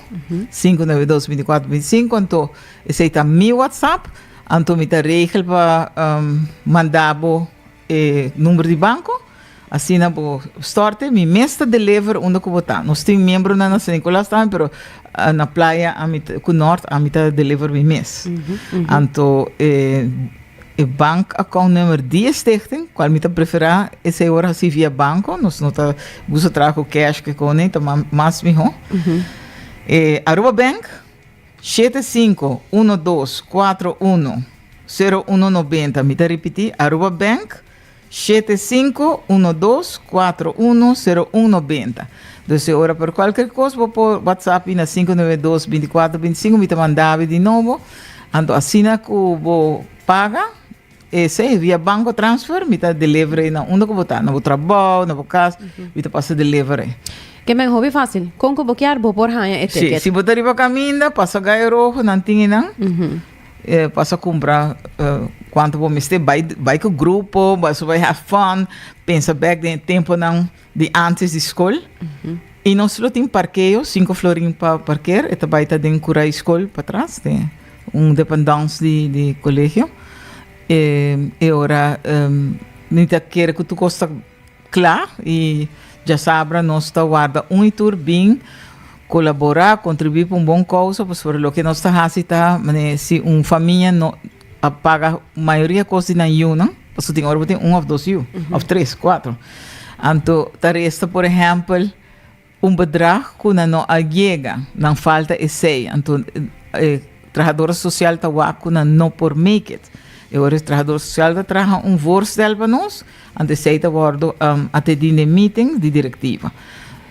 592 24 25, anto esei ta mi WhatsApp, anto mi ta regel pa um, manda bo e number di banco. Asina bo storte, mi mes ta deliver unda ku bo ta. Nos tin miembronan na San Nicolas tambe, pero na playa ami ta, ku Noord ami ta deliver mi mes. Anto e e bank account number di e stichting, kual mi ta preferá esei ora hasi via banko, nos no ta gusta traha ku cash ke kone, ta mas mihó. E Aruba Bank 7512410190, mi ta ripití, Aruba Bank 75124101 benta. Dus e ora por cualkier cos bo por WhatsApp mi na 592 24 25 mi ta mandabi di nobo. Anto asina cu bo paga esey via banco transfer mi ta deliver na unda cu bo ta, na bo trabao, na bo cas, mi ta pasa deliver. Ke men hopi facil. Con cu bo kier bo por haña e Si, ticket. si bo ta riba caminda pasa Gallo Rojo nan tin enan. Pasa kumpra kuantu bo mester, bai bai ku grupo, boso bai have fun, pensa bek den e temponan di antes di skol. I nos lo tin parkeo, sinku florin pa parker, e ta bai ta den kura di skol patras, den un dependance di di kolegio. E ora mi ta kere ku tur kos ta Kla i djasabra nos ta warda un i tur bin kolaborá, kontribuí pa un bon kousa pasobra loke nos ta hasi ta manera si un famia no a paga mayoria kos di nan yunan, pasobra tin ora bo tin un òf dos yu òf tres, kuatro, anto ta resta por ehèmpel Un bedrag ku nan no a yega, nan falta esei. Anto e trahador sosial ta wak ku nan no por make it. E ora e trahador sosial ta traha un voorstel pa nos, anto esei ta wòrdu atendí den meeting di direktiva.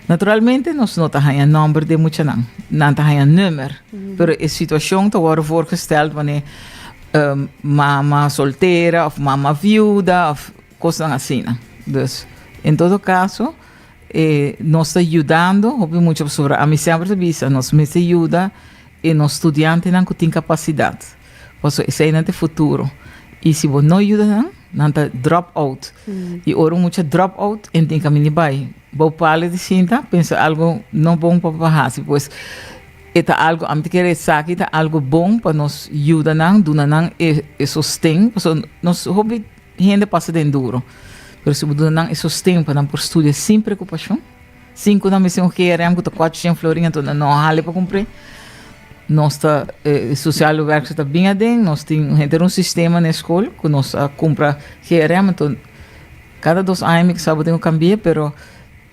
Naturalmente nos no ta haña nòmber di e muchanan, nan ta haña nummer, pero e situashon ta wòrdu voorgesteld wanneer mama soltera òf mama viuda òf kosnan asina. Dus en todo kaso e nos ta yudando hopi mucha pasobra ami semper ta bisa nos mester yuda e nos studiantenan ku tin kapasidat pasobra eseinan ta e futuro i si bo no yuda nan, nan ta drop out i ora un mucha drop out e no tin kaminda di bai. Bo pale di sinta pensa algo no bon pa pa hasi pues e ta algo ami ta kere esaki ta algo bon pa nos yuda nan duna nan e e sosten pasobra nos hopi hende pasa den duro pero si bo duna nan e sosten pa nan por studia sin preokupashon sin ku nan mester un GRM ku ta kuatroshen florin anto nan no hali pa kumpr'é nos ta e sociale werkster ta bin aden nos tin henter un sistema na e skol ku nos a kumpra GRM anto Kada dos aña mi sa bo tin ku kambia pero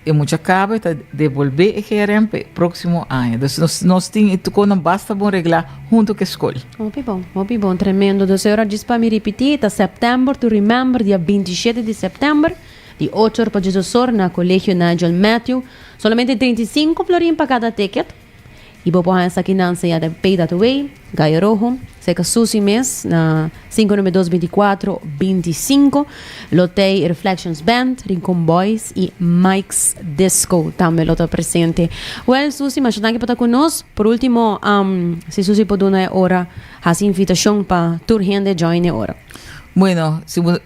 e mucha kaba e ta debolbé e GRM pa e próksimo aña. Dus nos nos tin e tukonan basta bon reglá huntu ku e skol. Hopi bon, hopi bon, tremendo. Dus e ora djis pa mi ripití ta September to Remember dia 27 di sèptèmber di ocho or pa diesdos or na Colegio Nigel Matthew. Solamente 35 florin pa kada ticket. Y bo por haña esakinan sea den Pay That Way, Gallo Rojo, cerca Susi mes na 592 24 25. Lo tey Reflections Band, Rincon Boys y Mike's Disco tambe lo ta presente. Well Susi, masha danki pa ta cu nos. Por ultimo, um, si Susi por duna e ora, haci invitacion pa tur hende join e ora. Bueno, si bo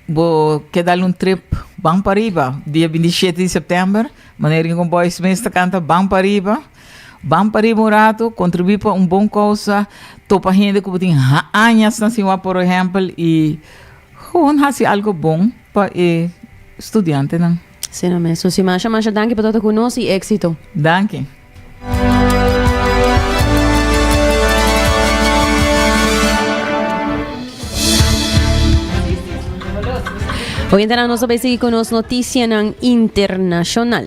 Bo ke dal un trip ban pariba dia 27 di september, manera Rincon Boys mes ta canta ban pariba, ban pariba un rato, contribui pa un bon causa, topa hende cu bo tin añas na sin wak por ehempel y gewoon haci algo bon pa e studiantenan. Asina mes. Susi masha masha danki pa ta cu nos y exito. Danki. Oyentenan nos ta bay sigui cu nos noticianan internacional.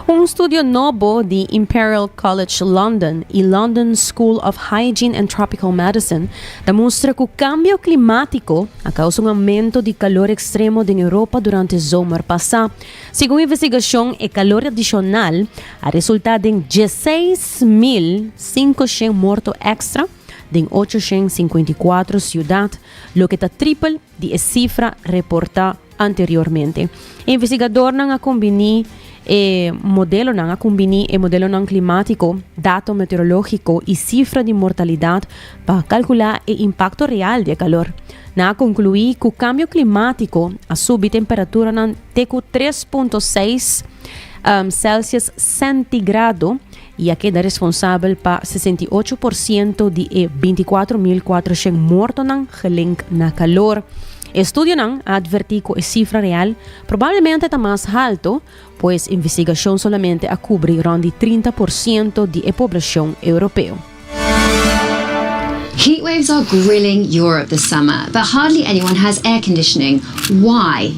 Un studio nobo di Imperial College London y London School of Hygiene and Tropical Medicine ta mustra cu cambio climatico a causa un aumento di calor extremo den Europa durante zomer pasa. Segun investigacion, e calor adicional a resulta den 16,500 morto extra den 854 ciudad, loke ta tripel di e cifra reporta anteriormente. E investigadornan a combini e modelonan a combini e modelonan climatico, dato meteorologico y cifra di mortalidad pa calcula e impacto real di e calor. Nan a conclui cu cambio climatico a subi temperaturanan te cu 3.6 Celsius centigrado y a keda responsabel pa 68% di e 24.400 mortonan gelink na calor. E estudionan a adverti cu e cifra real probablemente ta mas halto, pues investigacion solamente a cubri rond di 30% di e poblacion europeo. Heatwaves are grilling Europe this summer, but hardly anyone has air conditioning. Why?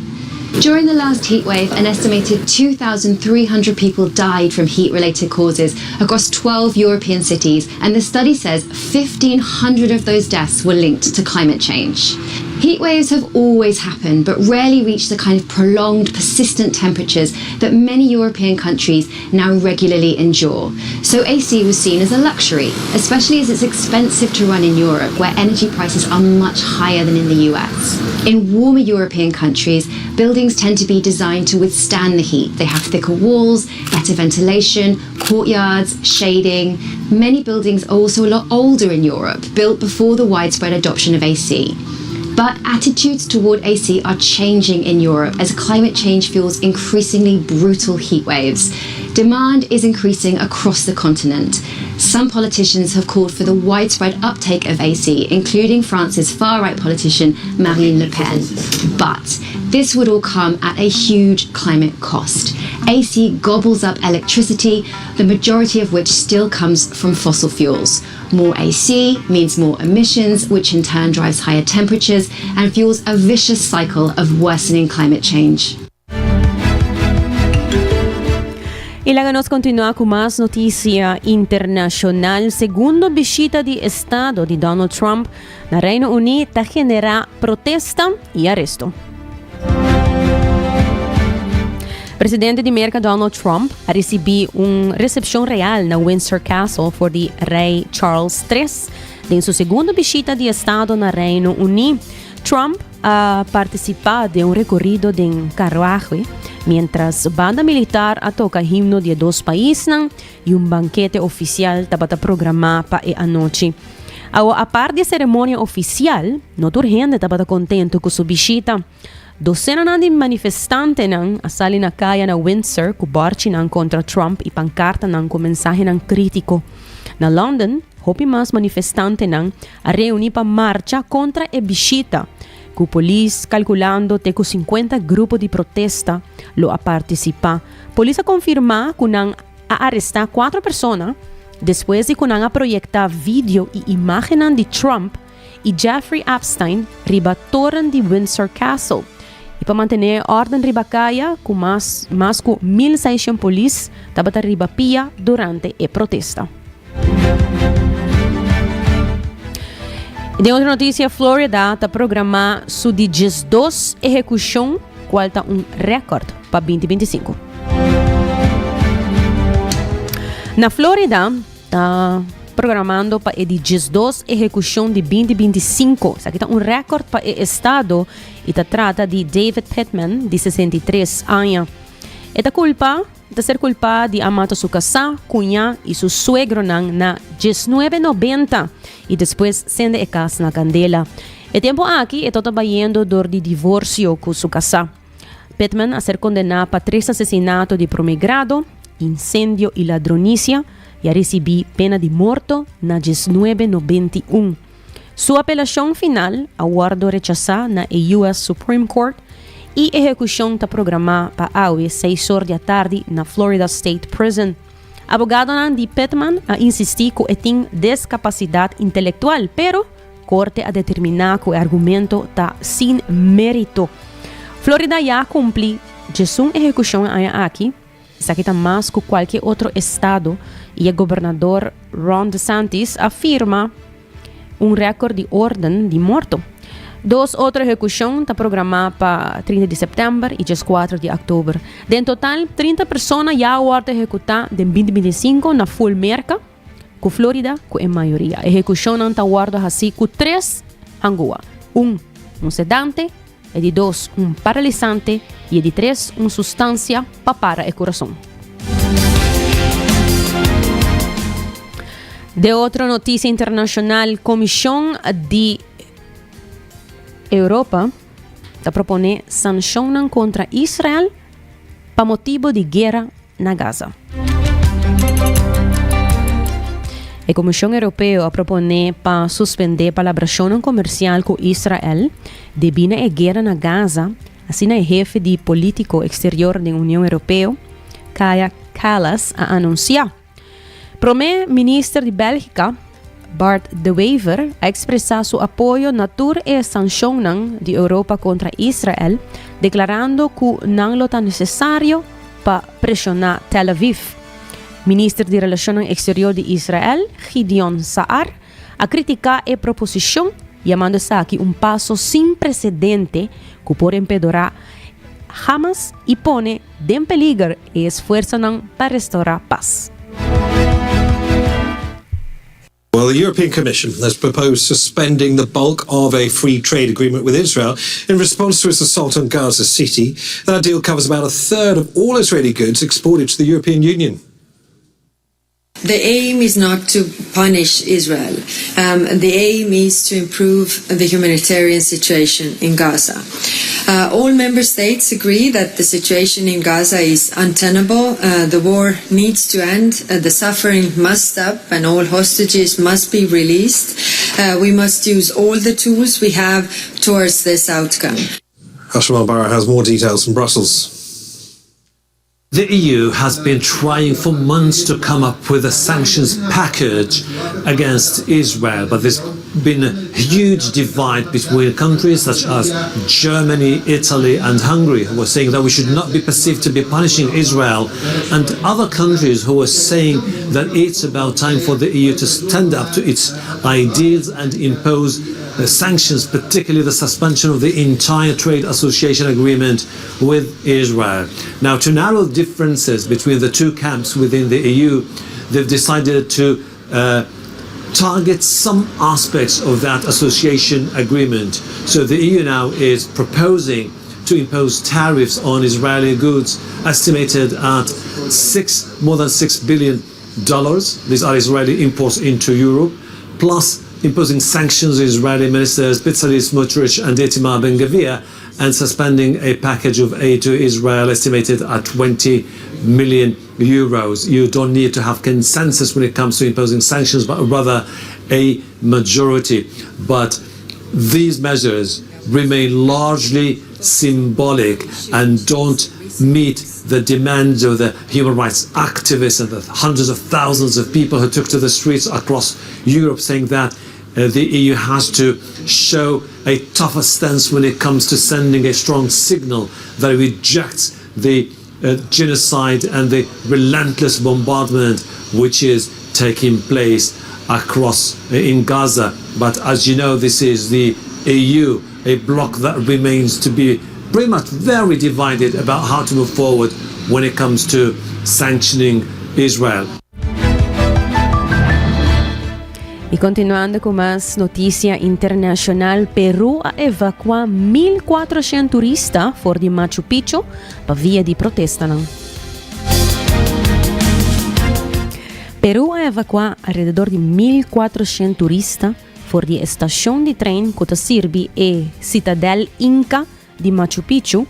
During the last heatwave, an estimated 2,300 people died from heat related causes across 12 European cities, and the study says 1,500 of those deaths were linked to climate change. Heat waves have always happened, but rarely reach the kind of prolonged, persistent temperatures that many European countries now regularly endure. So AC was seen as a luxury, especially as it's expensive to run in Europe, where energy prices are much higher than in the US. In warmer European countries, buildings tend to be designed to withstand the heat. They have thicker walls, better ventilation, courtyards, shading. Many buildings are also a lot older in Europe, built before the widespread adoption of AC. But attitudes toward AC are changing in Europe as climate change fuels increasingly brutal heat waves. Demand is increasing across the continent. Some politicians have called for the widespread uptake of AC, including France's far right politician Marine Le Pen. But this would all come at a huge climate cost. AC gobbles up electricity, the majority of which still comes from fossil fuels. More AC means more emissions, which in turn drives higher temperatures and fuels a vicious cycle of worsening climate change. Y laga nos continua cu mas noticia internacional. Segundo bishita di estado di Donald Trump na Reino Uni ta genera protesta y aresto. Presidente di Merka Donald Trump a risibí un resepshon real na Windsor Castle for di Rei Charles tres den su segundo bishita di estado na Reino Uní. Trump a partisipá den un rekorido den karruahe miéntras banda militar a toka himno di e dos paisnan i un bankete ofisial tabata programá pa e anochi. Awo apart di e seremonia ofisial, no tur hende tabata kontentu ku su bishita. Dosenanan di manifestantenan a sali na kaya na Windsor ku bòrchinan kontra Trump i pankartanan ku mensahenan krítiko. Na London, hopi mas manifestantenan a reuní pa marcha kontra e bishita, ku polis kalkulando te ku sinkuenta grupo di protesta lo a partisipá. Polis a konfirmá ku nan a arestá kuatro persona despues di ku nan a proyektá video i imágennan di Trump i Jeffrey Epstein riba toren di Windsor Castle i pa mantené e órden riba kaya ku mas mas ku 1600 polis tabata riba pia durante e protesta. Den otro notisia, Florida ta programá su di 12 ehekushon kual ta un rèkòrt pa 2025. Na Florida, Ta programando pa e di 12 ehekushon di 2025. Esaki ta un rèkòrt pa e estado i ta trata di David Pittman di 63 aña. E ta kulpa ta ser kulpá di a mata su kasá, kuñá i su suegronan na 1990 i despues sende e kas na kandela. E tempu aki e tabata bayendo dor di divorsio ku su kasá. Pittman a ser kondená pa tres asesinato di promé grado, insendio i ladronisia i a risibí pena di morto na diesnuebe nobenta i un. Su apelashon final a wòrdu rechasá na e US Supreme Court i ehekushon ta programá pa awe seis or di atardi na Florida State Prison. Abogadonan di Pittman a insistí ku e tin deskapasidat intelektual, pero Korte a determiná ku e argumento ta sin mérito. Florida ya a kumpli djesun ehekushon e aña aki, esaki ta mas ku kualke otro estado i e gobernador Ron DeSantis a firma un rèkòrt di órden di morto. Dos otro ehekushon ta programá pa 30 di sèptèmber i djeskuater di òktober. Den total, 30 persona ya a wòrdu ehekutá den 2025 na ful Merka. Ku Florida ku e mayoria. Ehekushonnan ta wòrdu hasí ku tres hangua, un, un sedante, e di dos, un paralisante i e di tres, un sustansia pa para e kurason. De otro notisia internashonal, Komishon di Europa ta proponé sanshonnan kontra Israel pa motibu di guera na Gaza. E Komishon Europeo a proponé pa suspendé palabrashonnan komersial ku Israel debí na e guera na Gaza, asina e hefe di polítiko eksterior den Union Europeo, Kaja Kallas, a anunsiá. Promé Minister di Bèlgika, Bart De Wever, a ekspresá su apoyo na tur e sanshonnan di Europa kontra Israel, deklarando ku nan lo ta nesesario pa preshoná Tel Aviv. Minister di Relashonnan Eksterior di Israel, Gideon Sa'ar, a kritiká e proposishon, yamando esaki un paso sin presedente ku por empedorá Hamas i pone den peliger e esfuersonan pa restourá pas. Well, the European Commission has proposed suspending the bulk of a free trade agreement with Israel in response to its assault on Gaza City. That deal covers about a third of all Israeli goods exported to the European Union. The aim is not to punish Israel. Um, the aim is to improve the humanitarian situation in Gaza. Uh, all member states agree that the situation in Gaza is untenable. Uh, the war needs to end. Uh, the suffering must stop and all hostages must be released. Uh, we must use all the tools we have towards this outcome. Hashim Barra has more details from Brussels. The EU has been trying for months to come up with a sanctions package against Israel, but there's been a huge divide between countries such as Germany, Italy, and Hungary, who were saying that we should not be perceived to be punishing Israel, and other countries who were saying that it's about time for the EU to stand up to its ideals and impose sanctions, particularly the suspension of the entire trade association agreement with Israel. Now, to narrow differences between the two camps within the EU, they've decided to uh, target some aspects of that association agreement. So the EU now is proposing to impose tariffs on Israeli goods estimated at six, more than six billion dollars. These are Israeli imports into Europe, plus imposing sanctions on Israeli ministers Bezalel Smotrich and Itamar Ben-Gvir, and suspending a package of aid to Israel estimated at 20 million euros. You don't need to have consensus when it comes to imposing sanctions, but rather a majority. But these measures remain largely symbolic and don't meet the demands of the human rights activists and the hundreds of thousands of people who took to the streets across Europe saying that uh, the EU has to show a tougher stance when it comes to sending a strong signal that it rejects the uh, genocide and the relentless bombardment which is taking place across uh, in Gaza. But as you know, this is the EU, a bloc that remains to be pretty much very divided about how to move forward when it comes to sanctioning Israel. Y continuando cu mas noticia internacional, Peru a evacua 1.400 turista for di Machu Picchu pa via di protestanan. Peru a evacua alrededor di 1.400 turista for di e stacion di trein cu ta sirbi e citadel Inca di Machu Picchu,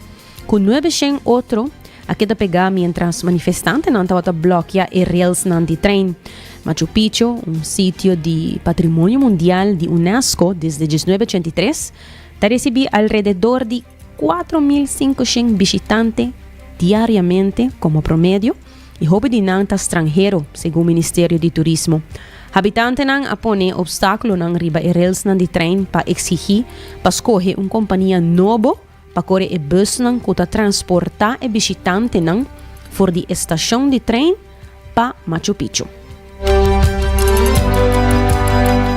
ku nuebeshen otro a keda pegá miéntras manifestantenan tabata blòkia e railsnan di trein. Machu Picchu, un sitio di Patrimonio Mundial di UNESCO desde 1983, ta risibí alrededor di 4.500 bishitante diariamente komo promedio i hopi di nan ta stranhero, segun Ministerio di Turismo. Habitantenan a pone obstákulonan riba e railsnan di trein pa eksigí pa skohe un kompania nobo pa kore e busnan ku ta transportá e bishitantenan for di e stashon di trein pa Machu Picchu.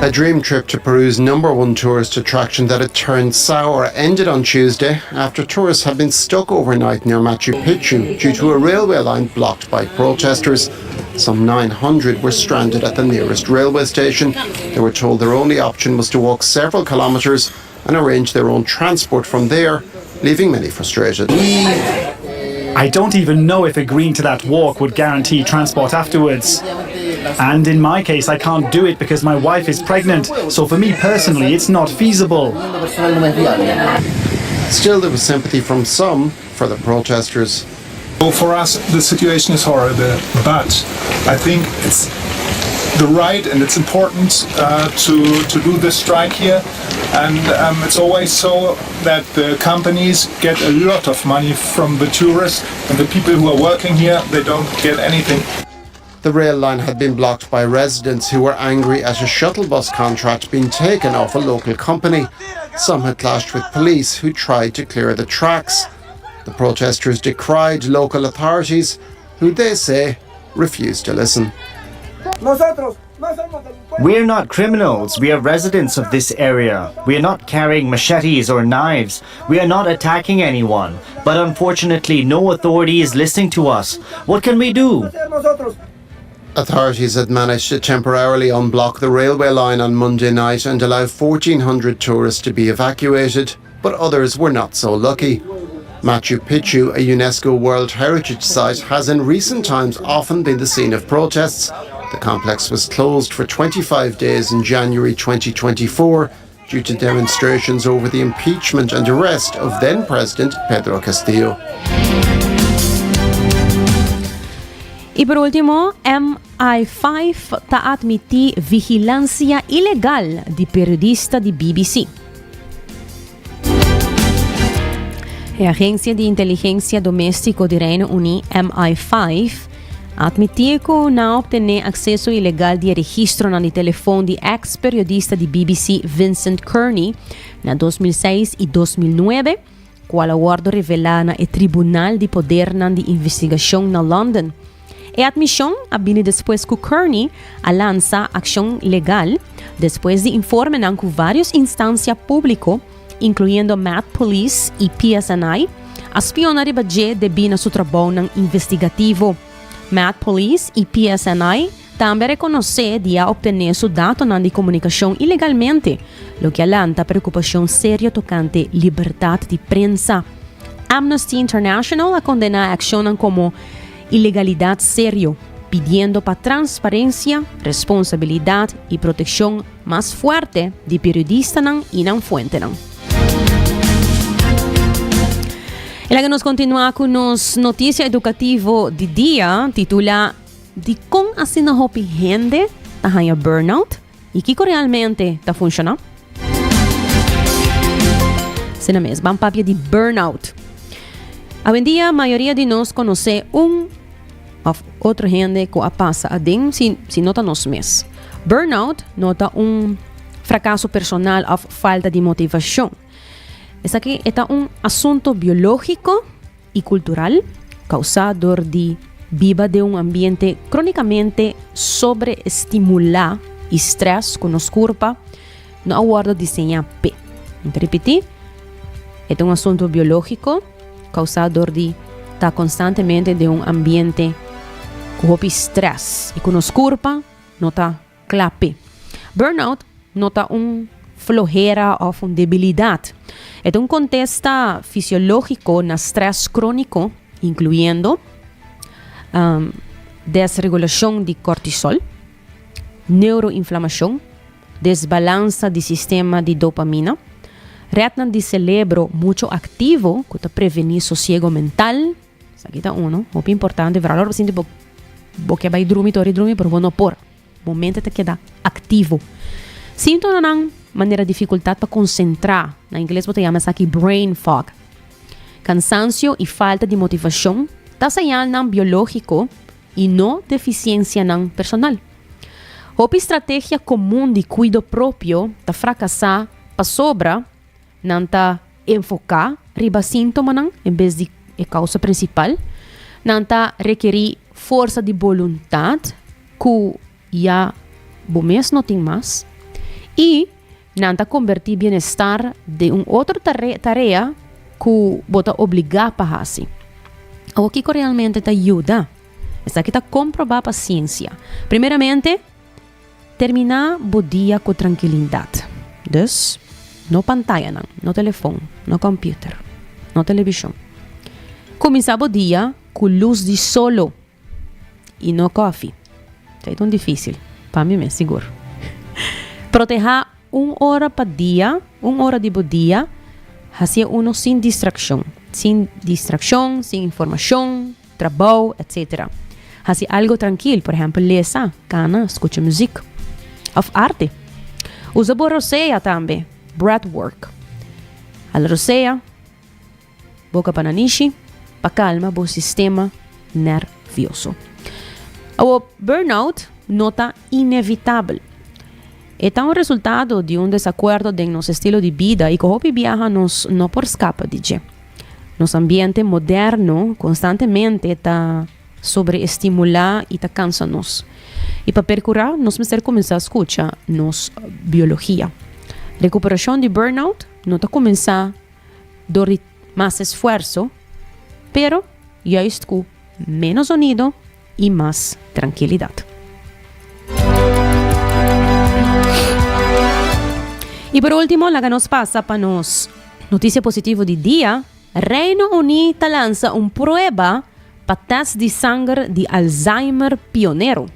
A dream trip to Peru's number one tourist attraction that had turned sour ended on Tuesday after tourists had been stuck overnight near Machu Picchu due to a railway line blocked by protesters. Some 900 were stranded at the nearest railway station. They were told their only option was to walk several kilometres and arrange their own transport from there, leaving many frustrated. I don't even know if agreeing to that walk would guarantee transport afterwards. And in my case, I can't do it because my wife is pregnant, so for me personally, it's not feasible. Still, there was sympathy from some for the protesters. Well, for us, the situation is horrible, but I think it's the right and it's important uh, to, to do this strike here. And um, it's always so that the companies get a lot of money from the tourists and the people who are working here, they don't get anything. The rail line had been blocked by residents who were angry at a shuttle bus contract being taken off a local company. Some had clashed with police who tried to clear the tracks. The protesters decried local authorities, who they say refused to listen. We are not criminals. We are residents of this area. We are not carrying machetes or knives. We are not attacking anyone. But unfortunately, no authority is listening to us. What can we do? Authorities had managed to temporarily unblock the railway line on Monday night and allow 1,400 tourists to be evacuated, but others were not so lucky. Machu Picchu, a UNESCO World Heritage Site, has in recent times often been the scene of protests. The complex was closed for 25 days in January 2024 due to demonstrations over the impeachment and arrest of then President Pedro Castillo. Y por ultimo, MI5 ta admiti vigilancia ilegal di periodista di BBC. E agencia di inteligencia domestico di Reino Uni, MI5, a admiti cu nan a obtene acceso ilegal di e registronan di telefon di ex periodista di BBC Vincent Kearney na 2006 y 2009, cual a wordo revela na e Tribunal di Podernan di Investigacion na London. E admision a bini despues cu Kearney a lansa accion legal despues di informenan ku vários instansia públiko, inkluyendo Met Police i PSNI, a spiona riba dje debí na su trabounan investigativo. Met Police i PSNI tambe a rekonosé di a optené su datonan di komunikashon ilegalmente, loke a lanta preokupashon serio tokante libertat di prensa. Amnesty International a kondená e akshonnan komo ilegalidat serio, pidiendo pa transparensia, responsabilidat i protekshon mas fuerte di periodistanan i nan fuentenan. I laga nos kontinuá ku nos notisia edukativo di dia, titulá Dikon asina hopi hende ta haña burnout i kiko realmente ta funshoná? Asina mes, ban papia di burnout. Awendia mayoria di nos konosé un òf otro hende ku a pasa aden si si no ta nos mes. Burnout no ta un frakaso personal òf falta di motivashon. Esaki e ta un asunto biológiko i kultural kousá dor di biba den un ambiente krónikamente sobreestimulá i strès ku nos kurpa no a wòrdu diseñá p'e. Mi ta ripití, e ta un asunto biológiko kousá dor di ta konstantemente den un ambiente ku hopi strès i ku nos kurpa no ta kla p'e. Burnout no ta un flohera òf un debilidat. E ta un kontesta fisiológiko na strès króniko, inkluyendo desregulashon di kortisol, neuroinflamashon, desbalansa di sistema di dopamina, retnan di selebro mucho aktivo ku ta prevení sosiego mental, esaki ta uno hopi importante, vooral ora bo sinti bo bo ke bai drumi tori drumi pero bo no por, bo mente ta keda aktivo. Síntomanan manera difikultat pa konsentrá, na ingles bo ta yama esaki brain fog, kansansio i falta di motivashon ta señalnan biológiko i no defisiensianan personal. Hopi strategia komun di kuido propio ta frakasá pasobra nan ta enfoká riba síntomanan en bes di e kousa prinsipal. Nan ta rekerí forsa di boluntat ku ya bo mes no tin mas i nan ta kombertí bienestar den un otro tarea ku bo ta obligá pa hasi. Awor kiko realmente ta yuda? Esaki ta komprobá pa siensia. Primeramente, terminá bo dia ku trankilindat. Dus, no pantayanan, no telefon, no kòmpiuter, no televishon. Kuminsá bo dia ku lus di solo i no kòfi. Esei ta un difísil, pa mi mes sigur. Protehá un ora pa dia, un ora di bo dia, hasié uno sin distrakshon. Sin distrakshon, sin informashon. trabou, etc. Hasi algo trankil, por ehèmpel lesa, kana, skucha muzik òf arte. Usa bo rosea tambe, breathwork. Hala rosea, boka pa nanishi pa kalma bo sistema nervioso. Awor, burnout no ta inevitabel. E ta un resultado di un desakuerdo den nos estilo di bida i ku hopi biaha nos no por skapa di dje. Nos ambiente moderno konstantemente ta sobreestimulá i ta kansa nos. I pa perkurá nos mester kuminsá skucha nos biologia. Rekuperashon di burnout no ta kuminsá dor di mas esfuerso, pero juist ku ménos zonido i mas trankilidat. I por último, laga nos pasa pa nos notisia positivo di dia, Reino Uní ta lansa un prueba pa tèst di sanger di Alzheimer pionero.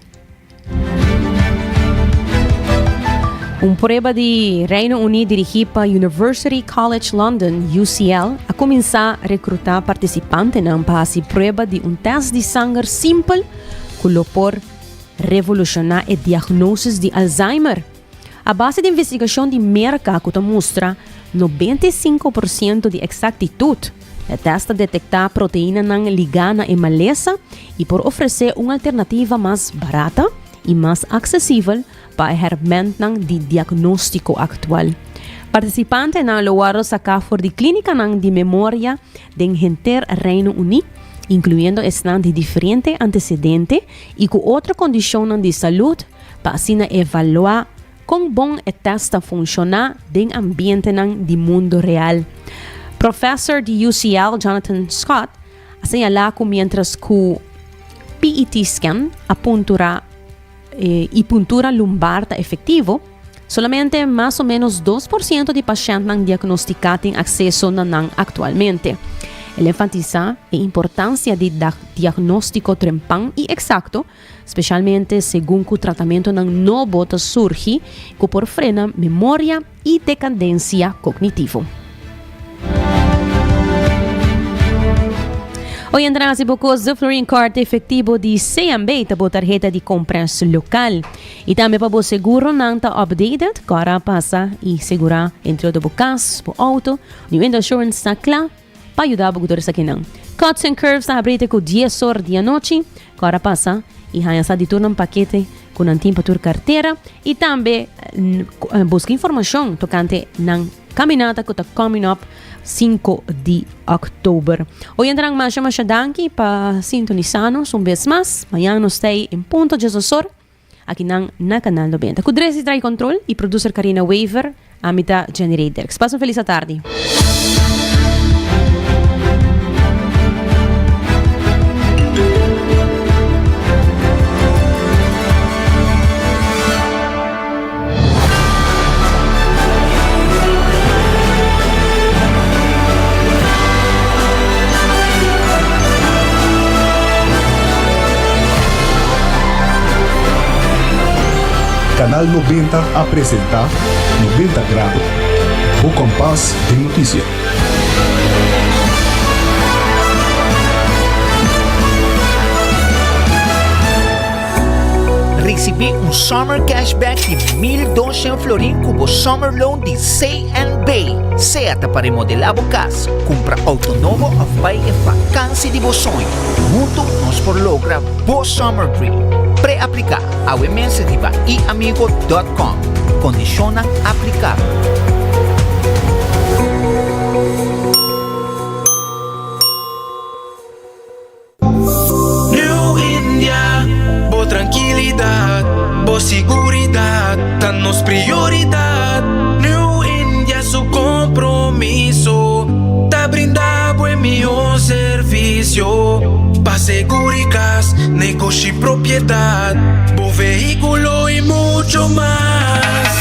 Un prueba di Reino Uní dirigí pa University College London, UCL, a kuminsá rekrutá partisipantenan pa hasi prueba di un tèst di sanger simpel ku lo por revolushoná e diagnosis di Alzheimer. A base di investigashon di Merka ku ta mustra 95 por siento di eksaktitut, e tèst ta detektá proteinanan ligá na e malesa i por ofresé un alternativa mas barata i mas aksesibel pa e hèrmèntnan di diagnóstiko aktual. Partisipantenan lo wòrdu saká for di klínikanan di memoria den henter Reino Uní, inkluyendo esnan di diferente antesedente i ku otro kondishonnan di salud, pa asina evaluá. kon bon e tèst ta funshoná den ambientenan di mundu real. Professor di UCL Jonathan Scott a señalá ku miéntras ku PET scan a puntura i puntura lumbar ta efektivo, solamente mas o ménos 2% di pashèntnan diagnostiká tin akseso na nan aktualmente. El enfatisá e importansia di diagnóstiko trempan i eksakto, spesialmente segun ku tratamentonan nobo ta surgi ku por frena memoria i dekadensia kognitivo. Hoy entra hasi bo kos de Florin Card efectivo di CMB ta bo tarheta di compras local. Y tambe pa bo seguronan ta updated, kora pasa y segura entre otro bo cas, bo auto. New End Assurance ta kla pa yuda bo ku tur esakinan. Cuts and Curves ta habri te ku dies or di anochi. Kora pasa y haña sa di tur nan pakete ku nan tin pa tur kartera y tambe buska informashon tokante nan kaminata ku ta coming up 5 di oktober. Oyentenan masha masha danki pa sintonisa nos un bes mas. Mañan nos ta ei en punto djes or akinan na Kanal 90. Ku Dresi Draai Control y producer Karina Wever, ami ta Jenny Ray Dirks. Pasa un felis atardi. Canal 90 a presenta 90 Grado, bo kompas den notisia. Risibí un Summer Cashback di 1200 florin ku bo Summer Loan di CNB. Sea ta pa remodelá bo kas, kumpra outo nobo òf bai e vakansi di bo soño. Huntu nos por logra bo summer dream. Pre-apliká awe mes riba iamigo.com. Kondishonnan aplikabel. New India, bo trankilidat, bo siguridat ta nos prioridat. New India su kompromiso ta brinda bo e mihó servisio pa seguri kas, negoshi, propiedat, bo vehíkulo i mucho mas.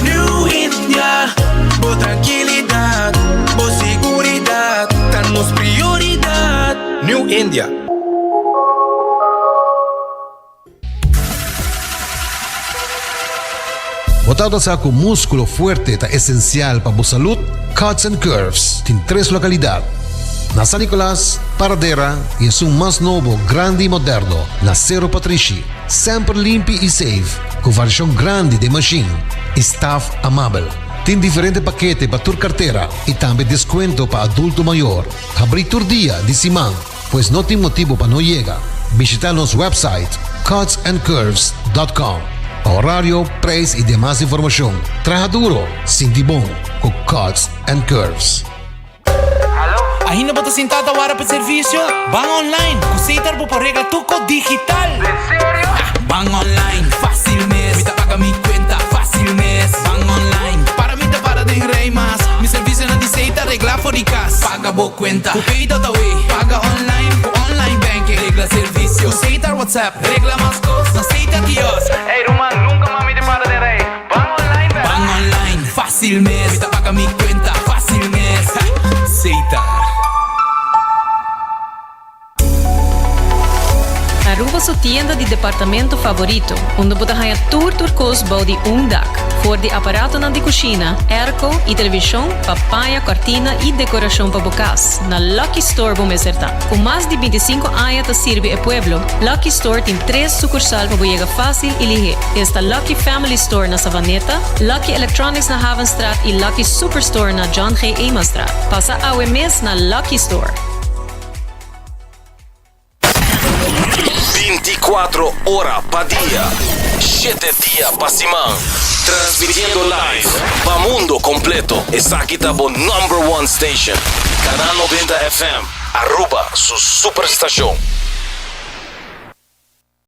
New India, bo trankilidat, bo siguridat ta nos prioridat. New India. Bo tabata sa ku múskulo fuerte ta esensial pa bo salud? Cuts and Curves tin tres lokalidat, na San Nicolas, Paradera i esun mas nobo, grandi i moderno na Sero Patrishi. Semper limpi i safe, ku variashon grandi den mashin i staf amabel. Tin diferente pakete pa tur kartera i tambe deskuento pa adulto mayor. Habrí tur dia di siman, pues no tin motibu pa no yega. Bishita nos website cutsandcurves.com pa horario, prijs y demas informacion. Traha duro, sinti bon cu Cuts and Curves. Ainda bo ta sintá ta wara pa servisio? Ban online! Ku Setar bo por regla tur kos digital! Den serio? Ban online, fácil mes! Mi ta paga mi kuenta, fácil mes! Ban online, para mi ta para den rei mas! Mi servisionan di Setar regla for di kas. Paga bo kuenta ku Pay.awe. Paga online ku online banking. Regla servisio ku Setar WhatsApp. Regla mas kos na Setar Kiosk. Ey ruman, nunka mas mi ta para den rei. Ban online bèr. Ban online, fásil mes. Mi ta paga mi kuenta, fásil mes. Setar. Aruba su tienda di departamento favorito, unda bo ta haña tur tur kos bou di un dak. For di aparatonan di kushina, airco i televishon pa paña, kòrtina i dekorashon pa bo kas, na Lucky Store bo mester ta. Ku mas di 25 aña ta sirbi e pueblo, Lucky Store tin tres sukursal pa bo yega fásil i lihé. Esta Lucky Family Store na Savaneta, Lucky Electronics na Havenstraat i Lucky Superstore na John G. Emastraat. Pasa awe mes na Lucky Store! 24 ora pa dia, 7 dia pa siman. Transmitiendo live pa mundo completo. Esaki ta bo number one station. Canal 90 FM, Aruba su superstacion.